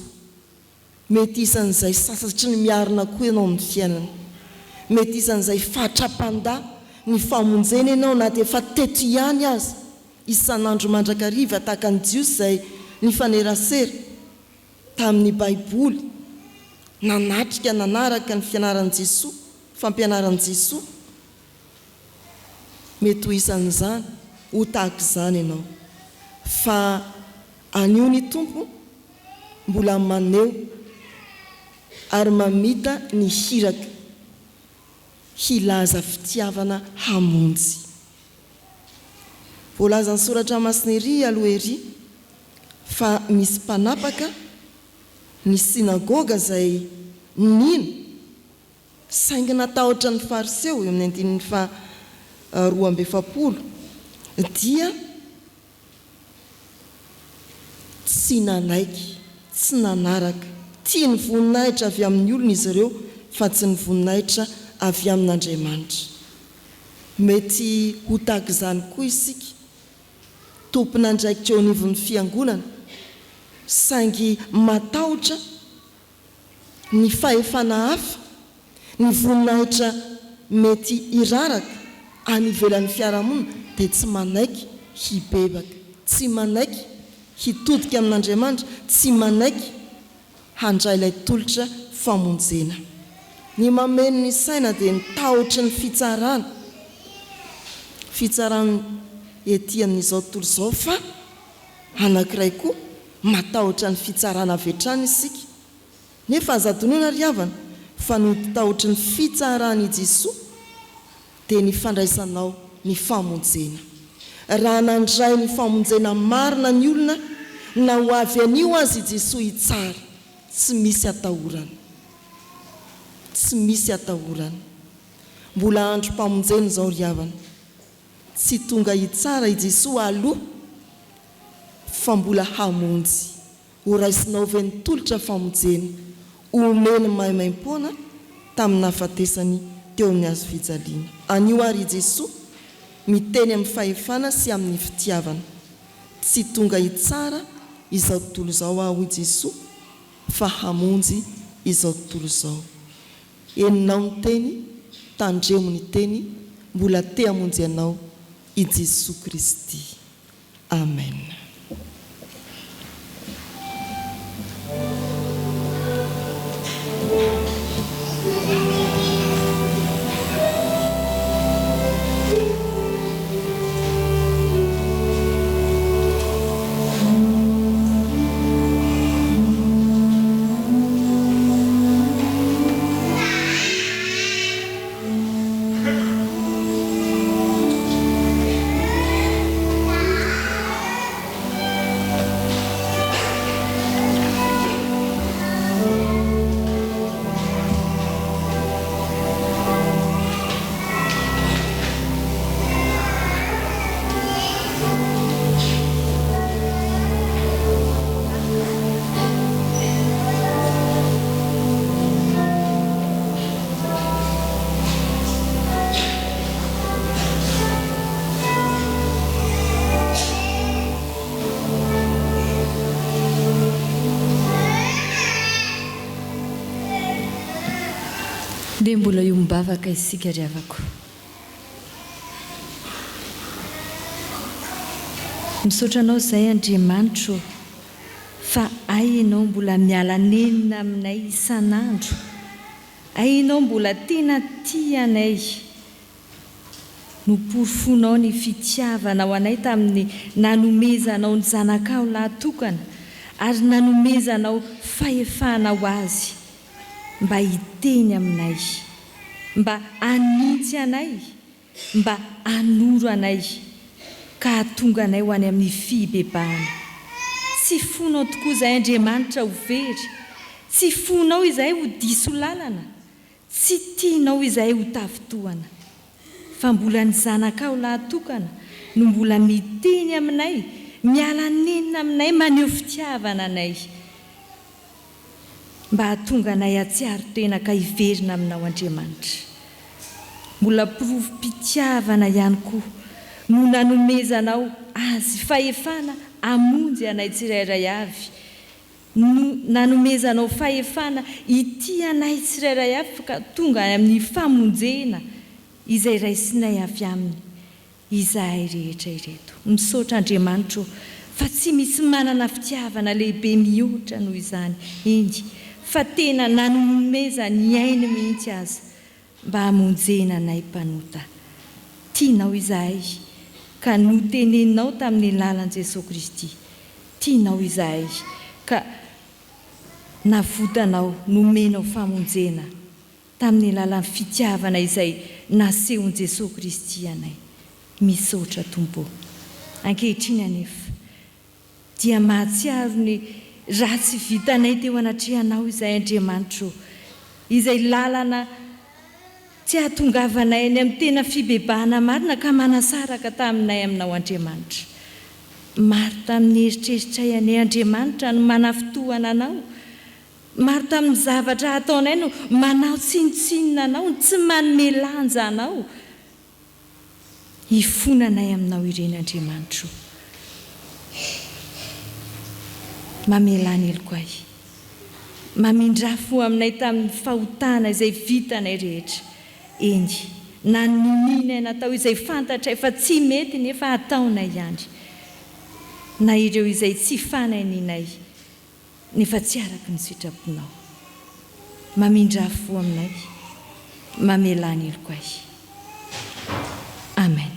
Mety isan'izay sasatry ny miarina koa ianao amin'ny fiainana. Mety isan'izay fatra-pandà ny famonjena ianao na dia efa teto ihany aza, isan'andro mandrakariva tahaka ny Jiosy izay nifanerasera tamin'ny Baiboly, nanatrika nanaraka ny fianaran'i Jesoa, fampianaran'i Jesoa. Mety ho isan'izany, ho tahaka izany ianao. Fa anio ny Tompo mbola maneho ary mamita ny hiraka hilaza fitiavana hamonjy. Voalazan'ny Soratra Masina ery aloha ery fa misy mpanapaka ny synagoga izay nino saingy natahotra ny Fariseo, eo amin'ny andininy faha 42, dia Tsy nanaiky, tsy nanaraka. Tia ny voninahitra avy amin'ny olona izy ireo fa tsy ny voninahitra avy amin'Andriamanitra. Mety ho tahaka izany koa isika, tompon'andraikitra eo anivon'ny fiangonana, saingy matahotra ny fahefana hafa, ny voninahitra mety hiraraka any ivelan'ny fiarahamonina dia tsy manaiky hibebaka, tsy manaiky hitodika amin'Andriamanitra, tsy manaiky handray ilay tolotra famonjena. Ny mameno ny saina dia ny tahotry ny fitsarana, fitsarana ety amin'izao tontolo izao fa anankiray koa matahotra ny fitsarana avy hatrany isika. Nefa aza adinoina ry havana fa noho ny tahotry ny fitsaran' i Jesoa dia ny fandraisanao ny famonjena. Raha nandray ny famonjena marina ny olona na ho avy anio aza i Jesoa hitsara, tsy misy atahorana. Tsy misy atahorana. Mbola androm-pamonjena izao ry havana. Tsy tonga hitsara i Jesoa aloha fa mbola hamonjy. Ho raisinao ve ny tolotra famonjena omeny maimaimpoana tamin'ny nahafatesany teo amin'ny hazofijaliana? Anio àry i Jesoa miteny amin'ny fahefana sy amin'ny fitiavana. Tsy tonga hitsara izao tontolo izao Aho, hoy Jesoa, fa hamonjy izao tontolo izao. Henonao ny teny, tandremo ny teny, mbola te hamonjy anao i Jesoa Kristy. Amen.
Ndeha mbola hiombavaka isika ry havako. Misaotra anao izay Andriamanitro ô. Fa hay ianao mbola miala nenina aminay isan'andro. Hay ianao mbola tena tia anay. Noporofoinao ny fitiavanao anay tamin'ny nanomezanao ny Zanakao lahy tokana ary nanomezanao fahefana ho Azy mba hiteny aminay, mba hanintsy anay mba hanoro anay ka hahatonga anay ho any amin'ny fibebahana. Tsy fonao tokoa izahay Andriamanitra ho very, tsy fonao izahay ho diso lalana, tsy tianao izahay ho tafintohana. Fa mbola ny Zanakao lahatokana no mbola miteny aminay, miala nenina aminay, maneho fitiavana anay. Mba hahatonga anay hahatsiaro tena ka hiverina aminao Andriamanitra. Mbola porofom-pitiavana ihany koa no nanomezanao Azy fahefana hamonjy anay tsirairay avy, no nanomezanao fahefana hitia anay tsirairay avy ka tonga amin'ny famonjena izay raisinay avy Aminy. Izahay rehetra ireto. Misaotra Andriamanitra o, fa tsy misy manana fitiavana lehibe mihoatra noho izany, eny, fa tena nanomezany ainy mihitsy aza mba hamonjena anay mpanota. Tianao izahay, ka noteneninao tamin'ny lalan'i Jesoa Kristy. Tianao izahay, ka navotanao, nomenao famonjena. Tamin'ny alalan'ny fitiavana izay nasehon'i Jesoa Kristy anay. Misaotra Tompo ô. Ankehitriny anefa, dia mahatsiaro ny ratsy vitanay teo anatrehanao izahay Andriamanitra ô, izay lalana tsy hahatongavanay any amin'ny tena fibebahana marina ka manasaraka taminay aminao Andriamanitra. Maro tamin'ny eritreritray anie Andriamanitra no manafintohana anao Maro tamin'ny zavatra ataonay no manao tsinontsinona anao, ny tsy manome lanja anao. Hifona anay aminao ireny Andriamanitro o. Mamelà ny heloko ahy. Mamindrà fo aminay tamin'ny fahotana izay vitanay rehetra. Eny, na ny ninianay natao izay fantatray fa tsy mety nefa ataonay ihany. Na ireo izay tsy fanainianay. Nefa tsy araka ny sitraponao. Mamindrà fo aminay. Mamelà ny helokay. Amen.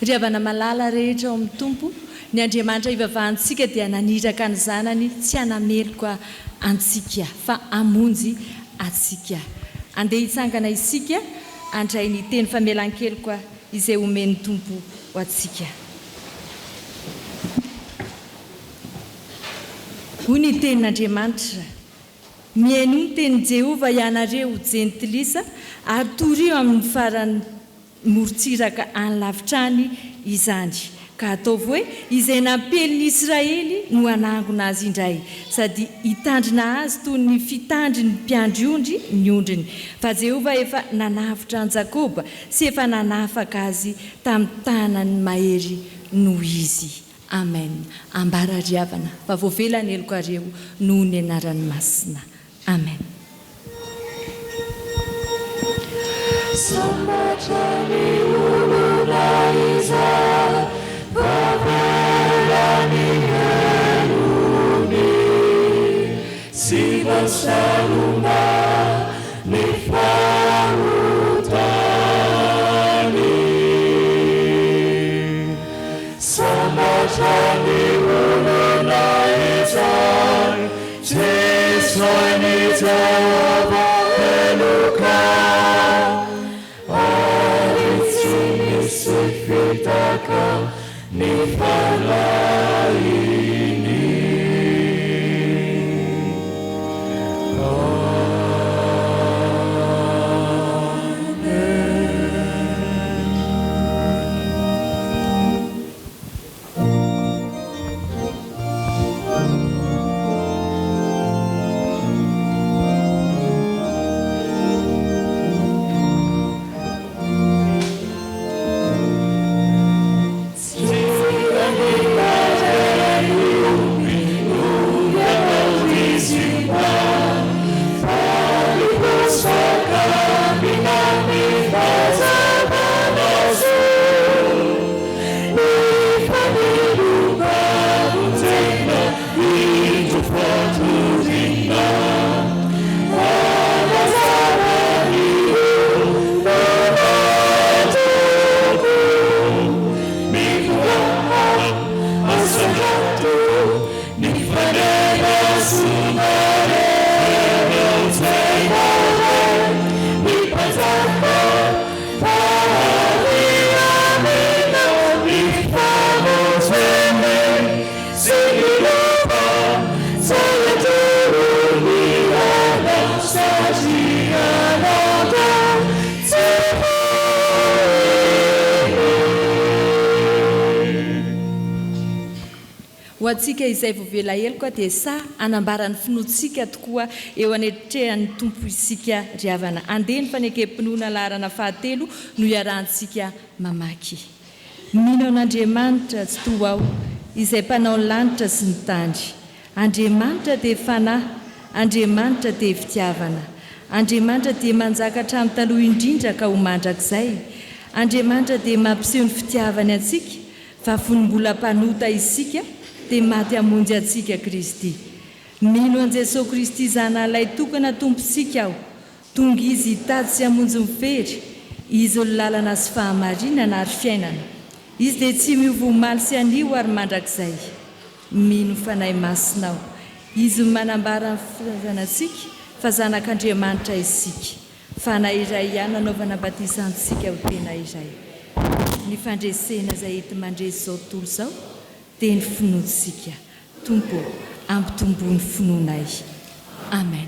Ry havana malala rehetra ao amin'ny Tompo, ny Andriamanitra ivavahantsika dia naniraka ny Zanany tsy hanameloka antsika fa hamonjy antsika. Andeha hitsangana isika handray ny teny famelan-keloka izay omen'ny Tompo ho antsika. Hoy ny tenin'Andriamanitra, Mihainoa ny tenin'i Jehovah ianareo jentilisa, ary torio amin'ny faran'ny morontsiraka any lavitra any izany, ka ataovy hoe, Izay nampiely ny Israely no hanangona azy indray, sady hitandrina azy toy ny fitandrin'ny mpiandry ondry ny ondriny. Fa Jehovah efa nanavotra an'i Jakoba sy efa nanafaka azy tamin'ny tanany mahery noho izy. Amen. Ambara ry havana fa voavela ny helokareo noho ny anarany masina. Amen.
Sambatra ny olona izay voavela ny helony sy voasarona ny fahotany. Sambatra ny olona izay tsy sain'i Jehovah heloka, ary tsy misy fitaka ny fanahiny.
Ho antsika izay voavela heloka dia sahy hanambara ny finoantsika tokoa eo anetrehan'ny Tompo isika ry havana. Andeha ny fanekem-pinoana laharana fahatelo no iarahantsika mamaky. Mino an'Andriamanitra Tsitoha aho, izay Mpanao ny lanitra sy ny tany. Andriamanitra dia Fanahy, Andriamanitra dia Fitiavana. Andriamanitra dia manjaka hatramin'ny taloha indrindra ka ho mandrakizay. Andriamanitra dia mampiseho ny fitiavany antsika, fa fony mbola mpanota isika dia maty hamonjy antsika Kristy. Mino an'i Jesoa Kristy Zanahalahy tokana Tompontsika aho. Tonga Izy hitady sy hamonjy ny very. Izy no lalana sy fahamarinana ary fiainana. Izy dia tsy miova omaly sy anio ary mandrakizay. Mino ny Fanahy Masina aho. Izy no manambara ny filazana antsika fa zanak'Andriamanitra isika. Fanahy iray ihany no anaovana batisa antsika ho tena iray. Ny fandresena izay enti-mandresy izao tontolo izao dia ny finoantsika. Tompo ô, ampitomboy ny finoanay. Amen.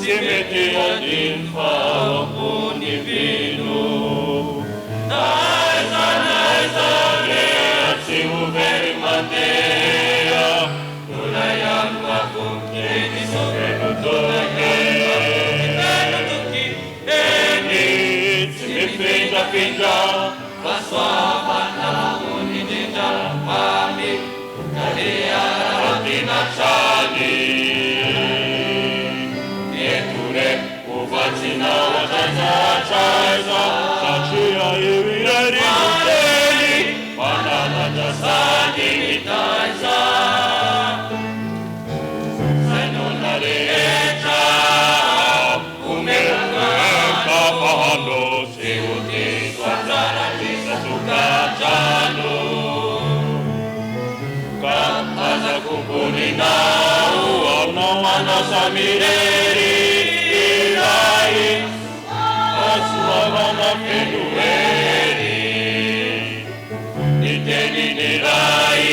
Tsy mety adino fa ao am-pon'ny mpino. Na aiza na aiza aleha tsy ho very mandeha. Mbola ihany mahatoky eny feno toky. Feno toky eny tsy mifindrafindra. Fahasoavana ambony indrindra mamy ka dia araraotina hatrany. Eto re ho vatsianao hatraiza hatraiza satria io irery no teny mananatra sady mitaiza. Sainona rehetra omena fahano sy ho diso anjara isan-tokantrano. Ka aza komponina ho anao anao samirery ilay fahasoavana feno hery. Ny tenin'ny Ray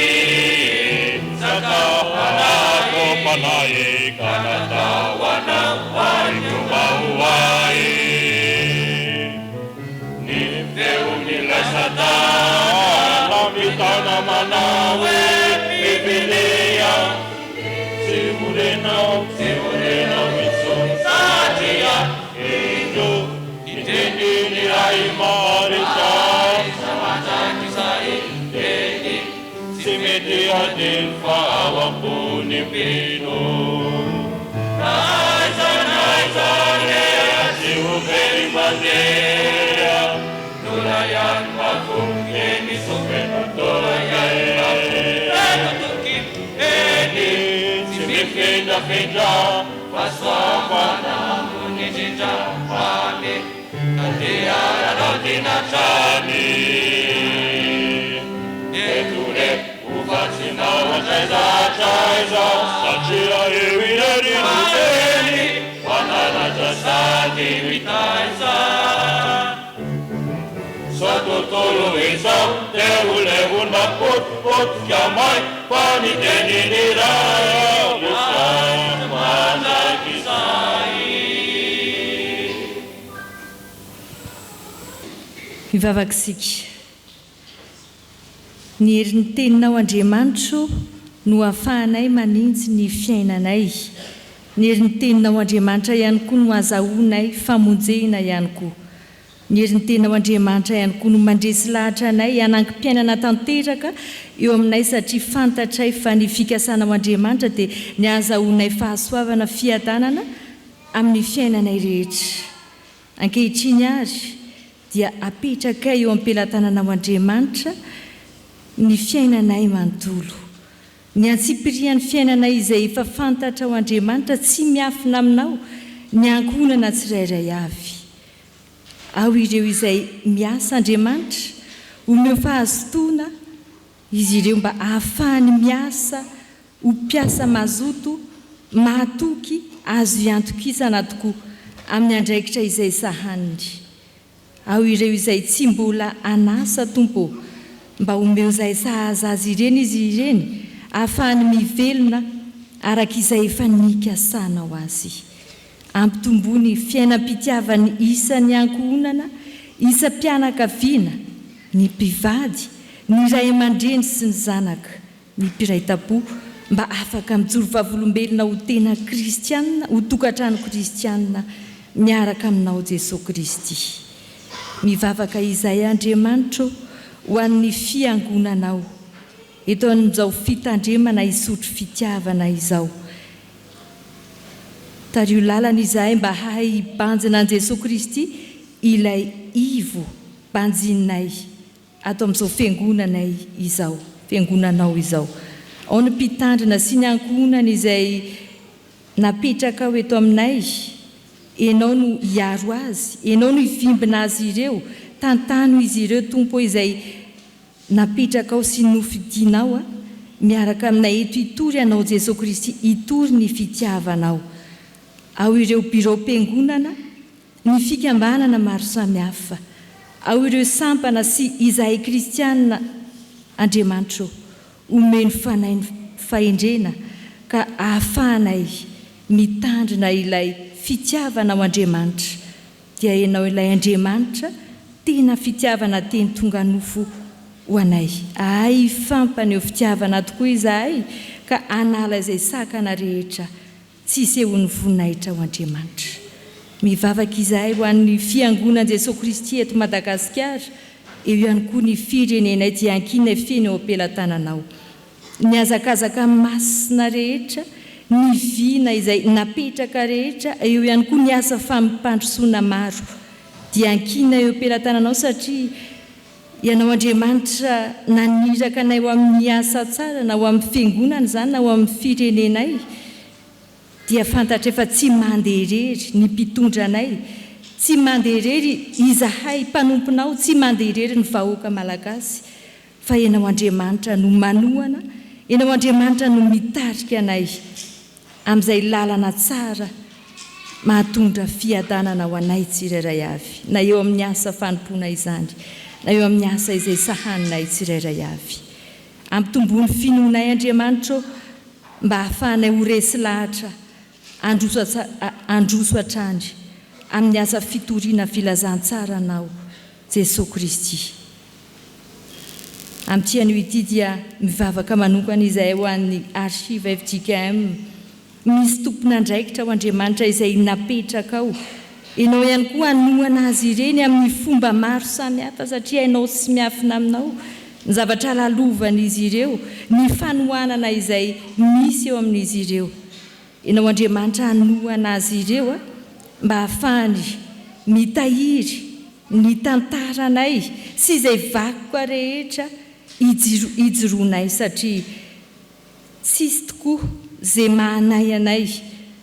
sakafo fanahy ka natao anao ary koa mba ho ahy. Ny feon'ilay Satana mitaona manao hoe, Mivilia, tsy ho renao, tsy ho renao intsony satria indro Ny tenin'ny Ray maharitra mandrakizay, eny, tsy mety hadino fa ao am-pon'ny mpino. Na aiza na aiza aleha tsy ho very mandeha, Mbola ihany matoky, eny, feno toky, feno toky, eny, tsy mifindrafindra. Fahasoavana ambony indrindra mamy ka dia araraotina hatrany. Eto re ho vatsianao hatraiza hatraiza satria eo irery no teny mananatra sady mitaiza. Zao tontolo izao te ho levona potipotika may fa ny tenin'ny Ray izay mandrakizay.
Mivavaka isika. Ny herin'ny Teninao Andriamanitro no ahafahanay manintsy ny fiainanay. Ny herin'ny Teninao Andriamanitra ihany koa no azahoanay famonjena ihany koa. Ny herin'ny Teninao Andriamanitra ihany koa no mandresy lahatra anay hanangim-piainana tanteraka eo aminay satria fantatray fa ny fikasanao Andriamanitra dia ny hahazahoanay fahasoavana fiadanana amin'ny fiainanay rehetra. Ankehitriny àry dia apetrakay eo am-pelatananao Andriamanitra ny fiainanay manontolo. Ny antsipirian'ny fiainanay izay efa fantatrao Andriamanitra tsy miafina aminao ny ankohonana tsirairay avy. Ao ireo izay miasa Andriamanitra, omeo fahazotoana izy ireo mba ahafahany miasa ho mpiasa mazoto, mahatoky, azo iantokisana tokoa amin'ny andraikitra izay sahaniny. Ao ireo izay tsy mbola an'asa Tompo ô, mba omeo izay sahaza azy ireny izy ireny ahafahany mivelona araka izay efa nikasanao azy. Ampitomboa ny fiainam-pitiavan'ny isan'ny ankohonana, isam-pianakaviana, ny mpivady, ny ray aman-dreny sy ny zanaka. ny mpiray tampo mba afaka mijoro vavolombelona ho tena kristiana, ho tokantrano kristiana miaraka aminao Jesoa Kristy. Mivavaka izahay Andriamanitra ô ho an'ny fiangonanao eto amin'izao fitandremana hisotro fitiavana izao. Tariho lalana izahay mba hahay hibanjina an'i Jesoa Kristy ilay ivo banjininay ato amin'izao fiangonanay izao, fiangonanao izao. Ao ny mpitandrina sy ny ankohonany izay napetrakao eto aminay, Ianao no hiaro azy, Ianao no hivimbina azy ireo, tantano izy ireo Tompo ô izay napetrakao sy nofidinao miaraka aminay eto hitory Anao Jesoa Kristy, hitory ny fitiavanao. Ao ireo biraom-piangonana, ny fikambanana maro samihafa, ao ireo sampana sy izahay kristiana Andriamanitra ô, omeno fanahy ny fahendrena ka ahafahanay mitandrina ilay fitiavanao Andriamanitra dia Ianao ilay Andriamanitra tena fitiavana teny tonga nofo ho anay. Ahay hifampaneho fitiavana tokoa izahay ka hanala izay sakana rehetra tsy hisehoan'ny voninahitra ho Andriamanitra. Mivavaka izahay ho an'ny Fiangonan'i Jesoa Kristy eto Madagasikara, eo ihany koa ny firenenay dia ankinay feno eo am-pelatananao. Ny hazakazaka masina rehetra, ny vina izay napetraka rehetra, eo ihany koa ny asa fampandrosoana maro dia ankinay eo am-pelatananao satria Ianao Andriamanitra naniraka anay ho amin'ny asa tsara na ho amin'ny fiangonana izany na ho amin'ny firenenay dia fantatray fa tsy mandeha irery ny mpitondra anay, tsy mandeha irery izahay mpanomponao, tsy mandeha irery ny vahoaka Malagasy fa Ianao Andriamanitra no manohana, Ianao Andriamanitra no mitarika anay. amin'izay lalana tsara mahatondra fiadanana ho anay tsirairay avy, na eo amin'ny asa fanompoana izany, na eo amin'ny asa izay sahaninay tsirairay avy. Ampitomboy ny finoanay, Andriamanitra ô, mba hahafahanay ho resy lahatra handroso handroso hatrany amin'ny asa fitoriana filazantsara Anao, Jesoa Kristy. Amin'ity anio ity dia mivavaka manokana izahay ho an'ny Archives fjkm. Misy tompon'andraikitra ao Andriamanitra izay napetrakao. Ianao ihany koa hanohana azy ireny amin'ny fomba maro samihafa satria hainao sy miafina aminao ny zavatra lalovan'izy ireo, ny fanohanana izay misy eo amin'izy ireo. Ianao Andriamanitra hanohana azy ireo mba hahafahany mitahiry ny tantaranay sy izay vakoka rehetra ijoroanay satria tsisy tokoa ze mahanay anay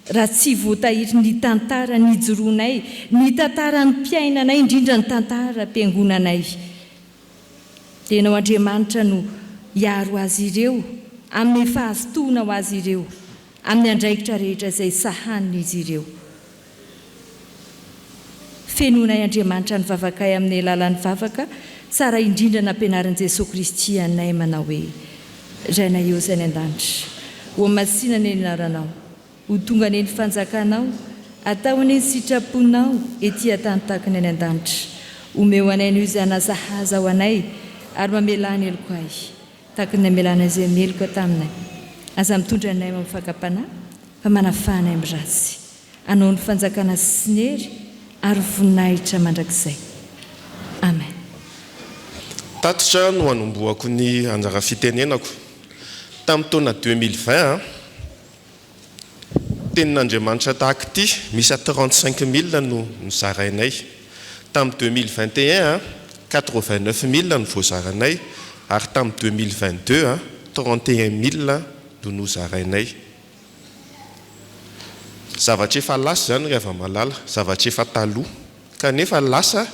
raha tsy voatahiry ny tantara nijoroanay, ny tantaram-piainanay indrindra ny tantaram-piangonanay. Dia Ianao Andriamanitra no hiaro azy ireo, hanome fahazotoana ho azy ireo amin'ny andraikitra rehetra izay sahanin'izy ireo. Fenoinay Andriamanitra ny vavakay amin'ny alalan'ny vavaka tsara indrindra nampianarin'i Jesoa Kristy anay manao hoe, Rainay eo izay any an-danitra, hohamasina anie ny anaranao, ho tonga anie ny fanjakanao, atao anie ny sitraponao ety an-tany tahaka ny any an-danitra. Omeo anay anio izay hanasahaza ho anay ary mamelà ny helokay tahaka ny namelànay izay meloka taminay. Aza mitondra anay ho amin'ny fakam-panahy fa manafaha anay amin'ny ratsy. Anao ny fanjakana sy ny hery ary voninahitra mandrakizay. Amen.
Tatitra no hanombohako ny anjara fitenenako. Tamin'ny taona 2020, Tenin'Andriamanitra tahaka ity, miisa 35 mille no nozarainay. Tamin'ny 2021, 89 mille no voazaranay ary tamin'ny 2022, 31 mille no nozarainay. Zavatra efa lasa izany ry hava-malala, zavatra efa taloha. Kanefa lasa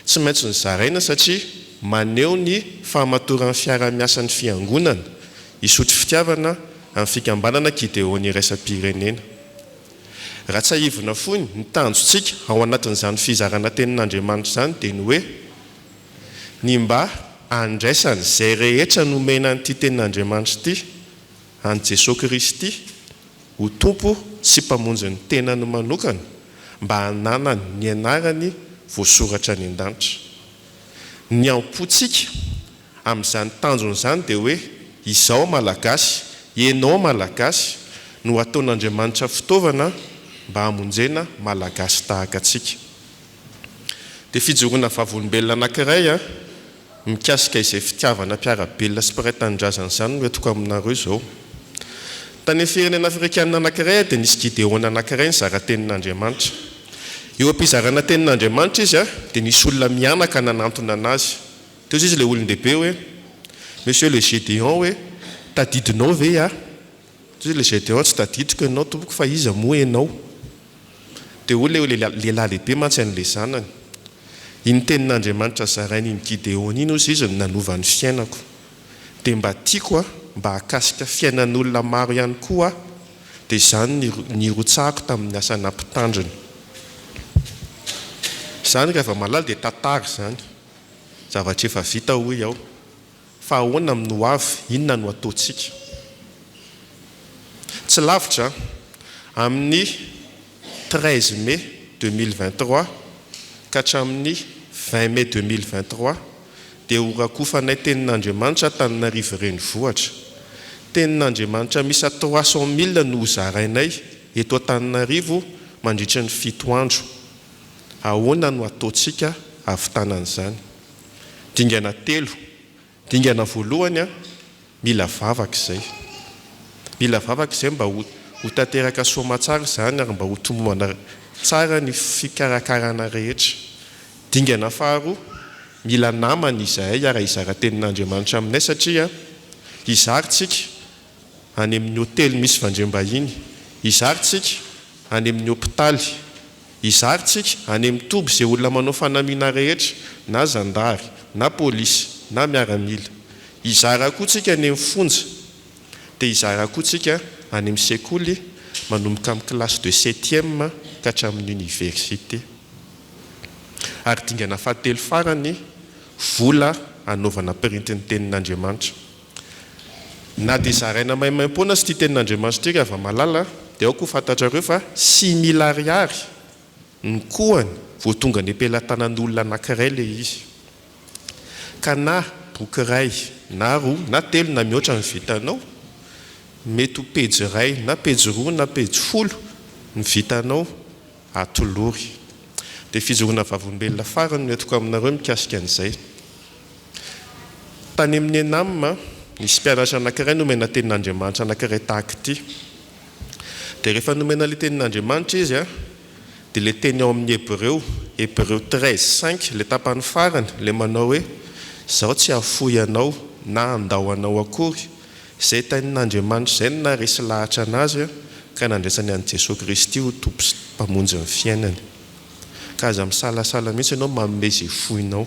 tsy maintsy nozaraina satria maneho ny fahamatoran'ny fiarahamiasan'ny Fiangonana hisotro fitiavana amin'ny fikambanana Gideon iraisam-pirenena. Raha tsiahivina fohy ny tanjontsika ao anatin'izany fizarana tenin'Andriamanitra izany dia ny hoe ny mba handraisan'izay rehetra nomena an'ity tenin'Andriamanitra ity an'i Jesoa Kristy ho Tompo sy Mpamonjy ny tenany manokana mba hananany ny anarany voasoratra any an-danitra. Ny am-pontsika amin'izany tanjona izany dia hoe izaho Malagasy, ianao Malagasy no ataon'Andriamanitra fitaovana mba hamonjena Malagasy tahaka antsika. Dia fijoroana vavolombelona anankiray mikasika izay fitiavana mpiara-belona sy mpiray tanindrazana izany no entiko aminareo izao. Tany amin'ny firenena afrikanina anankiray dia nisy Gideona anankiray nizara tenin'Andriamanitra. Eo am-pizarana tenin'Andriamanitra izy dia nisy olona mianaka nanantona anazy. Teo izy ilay olon-dehibe hoe, Monsieur le Gédéon hoe, tadidinao ve aho? Teo izy ilay Gédéon, tsy tadidiko ianao tompoko fa iza moa ianao? Dia hoy ilay lehilahy lehibe mantsy an'ilay zanany, Iny tenin'Andriamanitra zarain'iny Gideona iny hozy izy no nanova ny fiainako. Dia mba tiako aho mba hahakasika fiainan'olona maro ihany koa aho, dia izany no nirotsahako tamin'ny asa nampitandrina. Izany ry hava-malala dia tantara izany. Zavatra efa vita hoy aho. Fa ahoana amin'ny ho avy, inona no ataontsika? Tsy lavitra, amin'ny 13 mai 2023 ka hatramin'ny 20 mai 2023 dia ho rakofanay Tenin'Andriamanitra Antananarivo Renivohitra. Tenin'Andriamanitra miisa 300 000 no hozarainay eto Antananarivo mandritry ny fito andro. Ahoana no ataontsika hahavitana an'izany? Dingana telo. Dingana voalohany, mila vavaka izay. Mila vavaka izay mba ho ho tanteraka soamatsara izany ary mba ho tomombana tsara ny fikarakarana rehetra. Dingana faharoa, mila namana izahay hiara-hizara tenin'Andriamanitra aminay satria hizara tsika any amin'ny hotely misy fandriam-bahiny, hizara tsika any amin'ny hopitaly, hizara tsika any amin'ny toby izay olona manao fanamiana rehetra, na zandary, na polisy, na miaramila. Hizara koa tsika any amin'ny fonja, dia hizara koa tsika any amin'ny sekoly manomboka amin'ny classe de septième ka hatramin'ny université. Ary dingana fahatelo farany, vola hanaovana printy ny tenin'Andriamanitra. Na dia zaraina maimaimpoana aza ity tenin'Andriamanitra ity ry hava-malala dia aoka ho fantatrareo fa 6000 ariary ny kohany vao tonga any am-pelatanan'olona anankiray ilay izy. Ka na boky iray na roa na telo na mihoatra ny vitanao, mety ho pejy iray na pejy roa na pejy folo ny vitanao, atolory. Dia fijoroana vavolombelona farany no entiko aminareo mikasika an'izay. Tany amin'ny ENAM, nisy mpianatra anankiray nomena tenin'Andriamanitra anankiray tahaka ity. Dia rehefa nomena ilay tenin'Andriamanitra izy, dia ilay teny ao amin'ny Hebreo, Hebreo 13, 5, ilay tapany farany, ilay manao hoe, Izaho tsy hahafoy anao na handao anao akory. Izay tenin'Andriamanitra izay no naharesy lahatra an'azy ka nandraisany an'i Jesoa Kristy ho Tompo sy Mpamonjy ny fiainany. Ka aza misalasala mihitsy ianao manome izay foinao,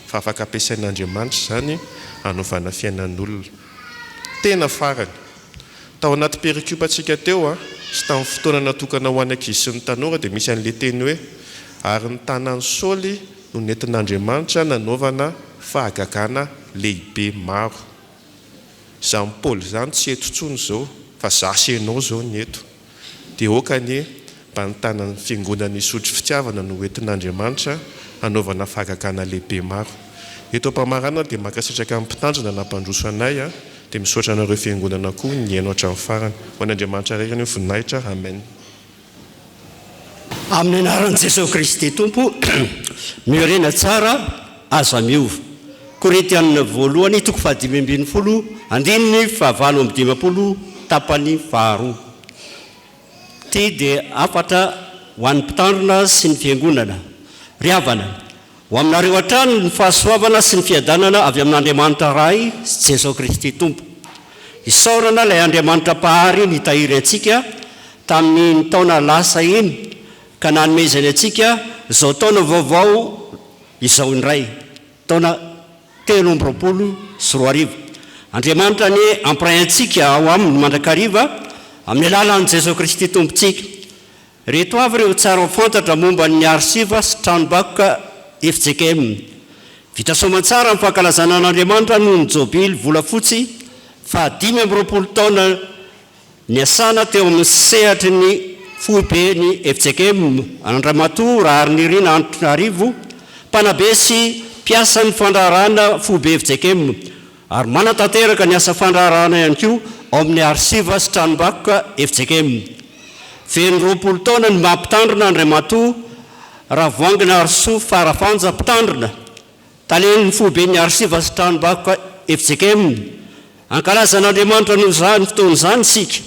fa afaka ampiasain'Andriamanitra izany hanaovana fiainan'olona. Tena farany. Tao anaty perikopantsika teo sy tamin'ny fotoana natokana ho an'ny ankizy sy ny tanora dia misy an'ilay teny hoe, Ary ny tanan'i Saoly no nentin'Andriamanitra nanaovana fahagagana lehibe maro. Izany Paoly izany tsy eto intsony izao fa za sy ianao izao ny eto. Dia aoka anie mba ny tanan'ny Fiangonana Isotry Fitiavana no hoentin'Andriamanitra hanaovana fahagagana lehibe maro. Eto am-pamaranana dia mankasitraka ny Mpitandrina nampandroso anay dia misaotra anareo Fiangonana koa nihaino hatramin'ny farany. Ho an'Andriamanitra irery anie ny voninahitra. Amen.
Amin'ny anaran'i Jesoa Kristy Tompo, miorena tsara, aza miova. Korintiana voalohany toko fahadimy ambin'ny folo andininy fahavalo amby dimampolo tapany faharoa. Ity dia hafatra ho an'ny mpitandrina sy ny fiangonana. Ry havana, ho aminareo hatrany ny fahasoavana sy ny fiadanana avy amin'Andriamanitra Ray sy Jesoa Kristy Tompo. Isaorana ilay Andriamanitra Mpahary nitahiry antsika tamin'iny taona lasa iny ka nanomezany antsika izao taona vaovao izao indray, taona 2023. Andriamanitra anie hampiray antsika ao Aminy mandrakariva amin'ny alalan'i Jesoa Kristy Tompontsika. Ireto avy ireo tsara ho fantatra momba ny arsiva sy tranombakoka fjkm. Vita soamantsara ny fankalazana an'Andriamanitra noho ny Jobily volafotsy faha 25 taona niasana teo amin'ny sehatry ny foiben'ny fjkm an-dRamatoa Raharinirina Antonarivo, mpanabe sy mpiasan'ny fandraharahana foibe fjkm ary manatanteraka ny asa fandraharahana ihany koa ao amin'ny arsiva sy tranombakoka fjkm. Feno 20 taona ny maha mpitandrina Andriamatoa Ravoahanginarisoa Farafanja mpitandrina, talen'ny foiben'ny arsiva sy tranombakoka fjkm. Ankalaza an'Andriamanitra noho izany fotoana izany isika.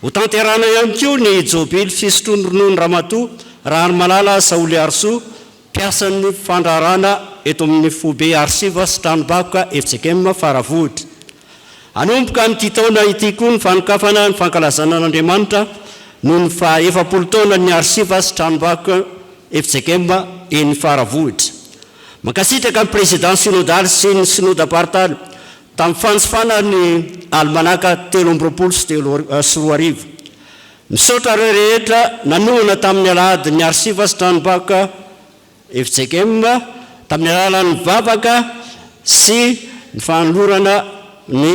Hotanterahina ihany koa ny jobily fisotroan'ny ronono Ramatoa Raharimalala Saholiarisoa, mpiasan'ny fandraharahana eto amin'ny foibe Arsiva sy Tranombakoka fjkm Faravohitra. Hanomboka amin'ity taona ity koa ny fanokafana ny fankalazana an'Andriamanitra noho ny faha 40 taonan'ny Arsiva sy Tranombakoka fjkm eny Faravohitra. Mankasitraka ny Prezidà Synodaly sy ny Synodam-paritany tamin'ny fanjifana ny Alimanaka 2023. Misaotra ireo rehetra nanohana tamin'ny alahadin'ny Arsiva sy Tranombakoka fjkm tamin'ny alalan'ny vavaka sy ny fanolorana ny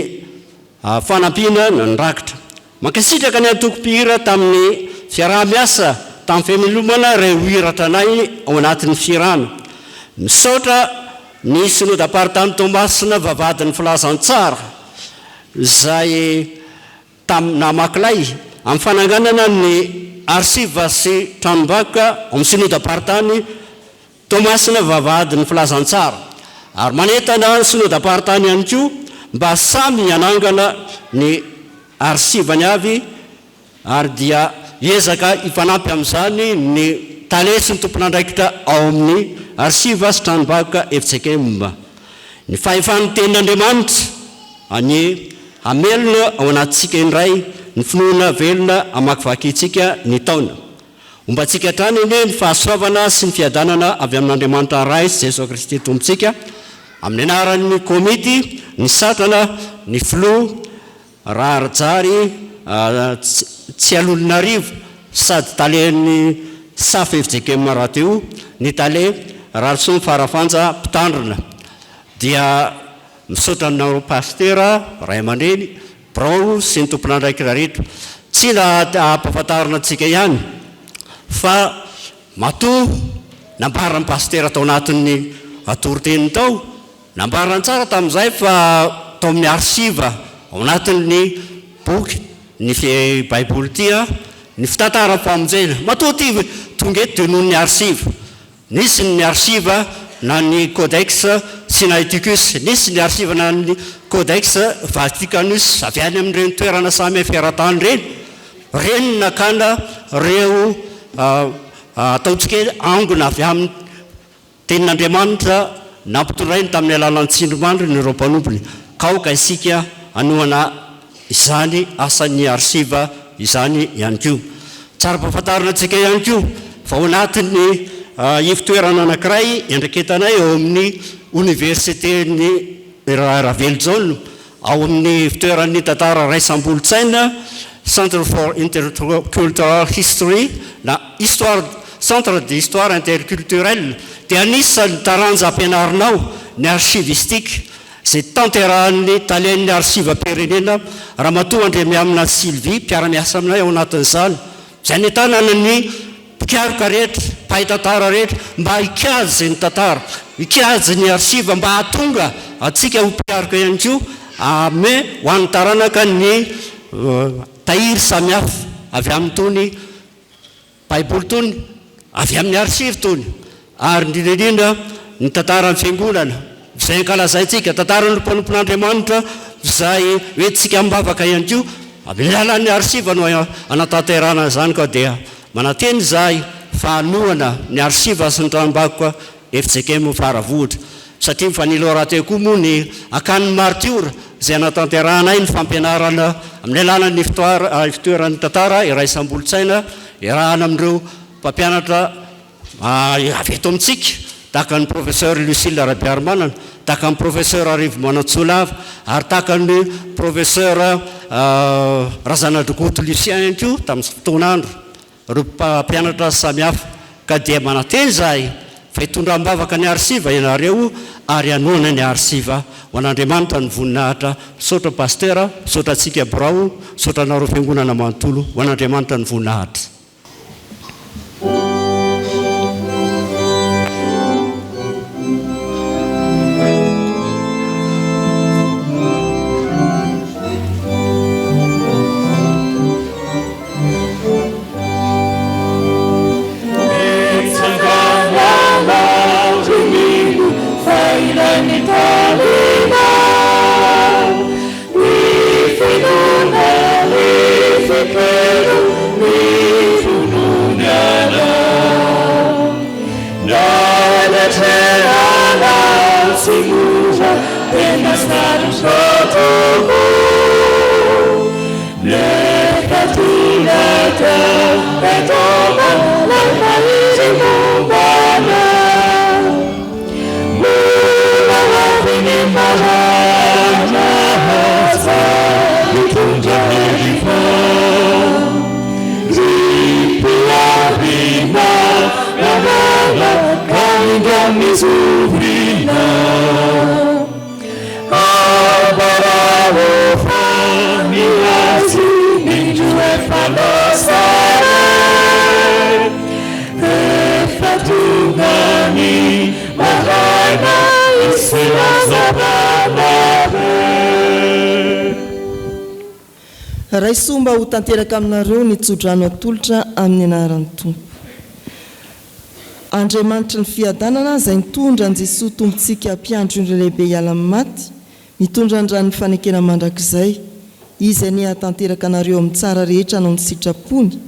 fanampiana ny rakitra. Mankasitraka ny antoko mpihira tamin'ny fiaraha-miasa tamin'ny femelomana ireo hira tranainy ao anatin'ny fihirana. Misaotra ny Synodam-paritany Toamasina Vavahadin'ny Filazantsara izay tamin'ny namaky lay amin'ny fananganana ny arsiva sy tranombakoka ao amin'ny Synodam-paritany Toamasina Vavahadin'ny Filazantsara ary manentana ny Synodam-paritany ihany koa mba samy hanangana ny arsivany avy ary dia hiezaka hifanampy amin'izany ny tale sy ny tompon'andraikitra ao amin'ny arsiva sy tranombakoka fjkm. Ny fahefan'ny Tenin'Andriamanitra anie hamelona ao anatintsika indray ny finoana velona hamakivakintsika ny taona. Homba antsika hatrany anie ny fahasoavana sy ny fiadanana avy amin'Andriamanitra Ray sy Jesoa Kristy Tompontsika, amin'ny anaran'ny komity, ny satrana, ny filoha, Raharijary Tsialolonarivo sady talen'ny Saf fjkm rahateo ny tale Rarison Farafanja mpitandrina dia misaotra anareo pasitera, ray aman-dreny, birao sy ny tompon'andraikitra rehetra. Tsy hampahafantarina antsika ihany fa matoa nambaran'ny pasitera tao anatin'ny toriteny tao Nambarany tsara tamin'izay fa tao amin'ny arsiva ao anatin'ny boky ny Baiboly ity ny fitantaram-pamonjena. Matoa ity tonga eto dia noho ny arsiva. Nisy ny arsiva na ny Codex Sinaiticus, nisy ny arsiva na ny Codex Vaticanus avy any amin'ireny toerana samy hafa eran-tany ireny. Ireny no nakana ireo ataontsika hoe angona avy amin'ny Tenin'Andriamanitra nampitondrainy tamin'ny alalan'ny tsindrimandriny ireo mpanompony, ka aoka isika hanohana izany asan'ny arsiva izany ihany koa. Tsara ampahafantarina antsika ihany koa fa ao anatin'ny ivon-toerana anankiray iandraiketanay ao amin'ny Oniversiten'i Ravelojaona, Ao amin'ny fitoeran'ny tantara raisam-bolontsaina, Centre for Intercultural History na Histoire, Centre d'Histoire Interculturelle, dia anisan'ny taranja ampianarina ao ny archivistique, izay tanterahan'ny talen'ny arsivam-pirenena, Ramatoa Andriamihamina Sylvie, mpiara-miasa aminay ao anatin'izany, izay nentanana ny Mpikaroka rehetra, mpahay tantara rehetra mba hikajy ny tantara, hikajy ny archive mba hahatonga antsika ho mpikaroka ihany koa ame ho an'ny taranaka ny tahiry samihafa avy amin'itony baiboly itony, avy amin'ny archive itony ary indrindra indrindra ny tantaran'ny fiangonana izay ankalazaintsika, tantaran'ny mpanompon'Andriamanitra izay hoentintsika am-bavaka ihany koa, amin'ny alalan'ny arsiva no anatanterahana izany ka dia manantena izahay fa hanohana ny arsiva sy ny tranombakoka fjkm Faravohitra satria mifanilo rahateo koa moa ny akanin'ny martiora izay anatanterahanay ny fampianarana amin'ny alalan'ny fitoeran'ny tantara iraisam-bolontsaina iarahana amin'ireo mpampianatra Avy eto amintsika, tahaka an'i Professeur Lucille Rabearimanana, tahaka an'i Professeur Arivomanantsoa ary tahaka an'i Professeur Razanadrokoto Lucien ihany koa tamin'ny fotoan'andro, ireo mpampianatra samihafa. Ka dia manantena izahay fa hitondra am-bavaka ny arsiva ianareo ary hanohana ny arsiva. Ho an'Andriamanitra ny voninahitra. Misaotra Pasitera, misaotra antsika birao, misaotra anareo fiangonana manontolo. Ho an'Andriamanitra ny voninahitra.
Fiatrehana tsy mora, tena sarotra tokoa. Nefa tonga tao Edoma ilay fahiny momba anao. Mbola ho avy ny maraina aza mitondra hery vao. Ry mpiavina mianala ka indro zoviana. Ambarao fa ny azy indro efa lasa re. Efa tonga ny maraina hisy hazavana be.
Raiso mba ho tanteraka aminareo ny tsodrano atolotra amin'ny anaran'ny Tompo. Andriamanitry ny fiadanana izay nitondra an'i Jesoa Tompontsika Mpiandry ondry lehibe hiala amin'ny maty, mitondra ny ran'ny fanekena mandrakizay, Izy anie hahatanteraka anareo amin'ny tsara rehetra hanao ny sitrapony,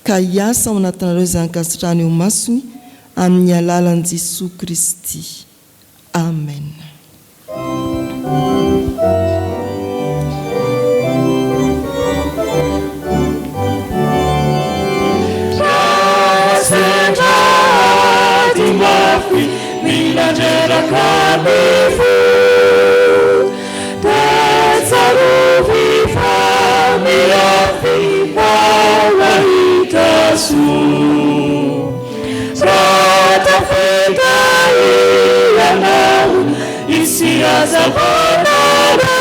ka hiasa ao anatinareo izay ankasitrahany eo imasony, amin'ny alalan'i Jesoa Kristy. Amen.
Raha sendra ady mafy mila andreraka ny fo Dia tsarovy fa miafy vao hahita soa Raha tafita ianao hisy hazavana re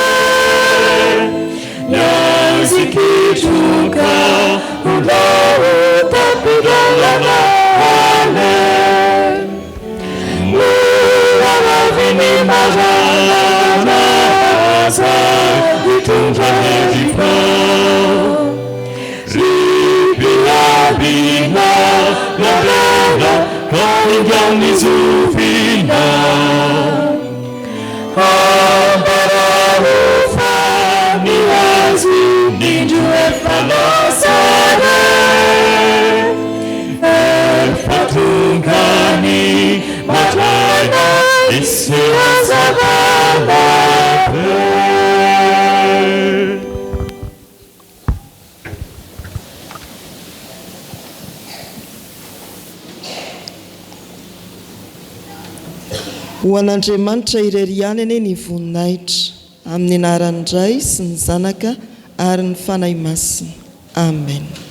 Ny aizikitroka ho lao tampingalana ale Mbola ho avy ny maraina aza hitondra hery vao Ry mpiambina miambena ka ringan ny zoviana Ambarao fa ny azy indro efa lasa re Efa tonga ny maraina hisy hazavana be.
Ho an'Andriamanitra irery ihany anie ny voninahitra, amin'ny anaran'ny Ray sy ny Zanaka ary ny Fanahy Masina. Amen.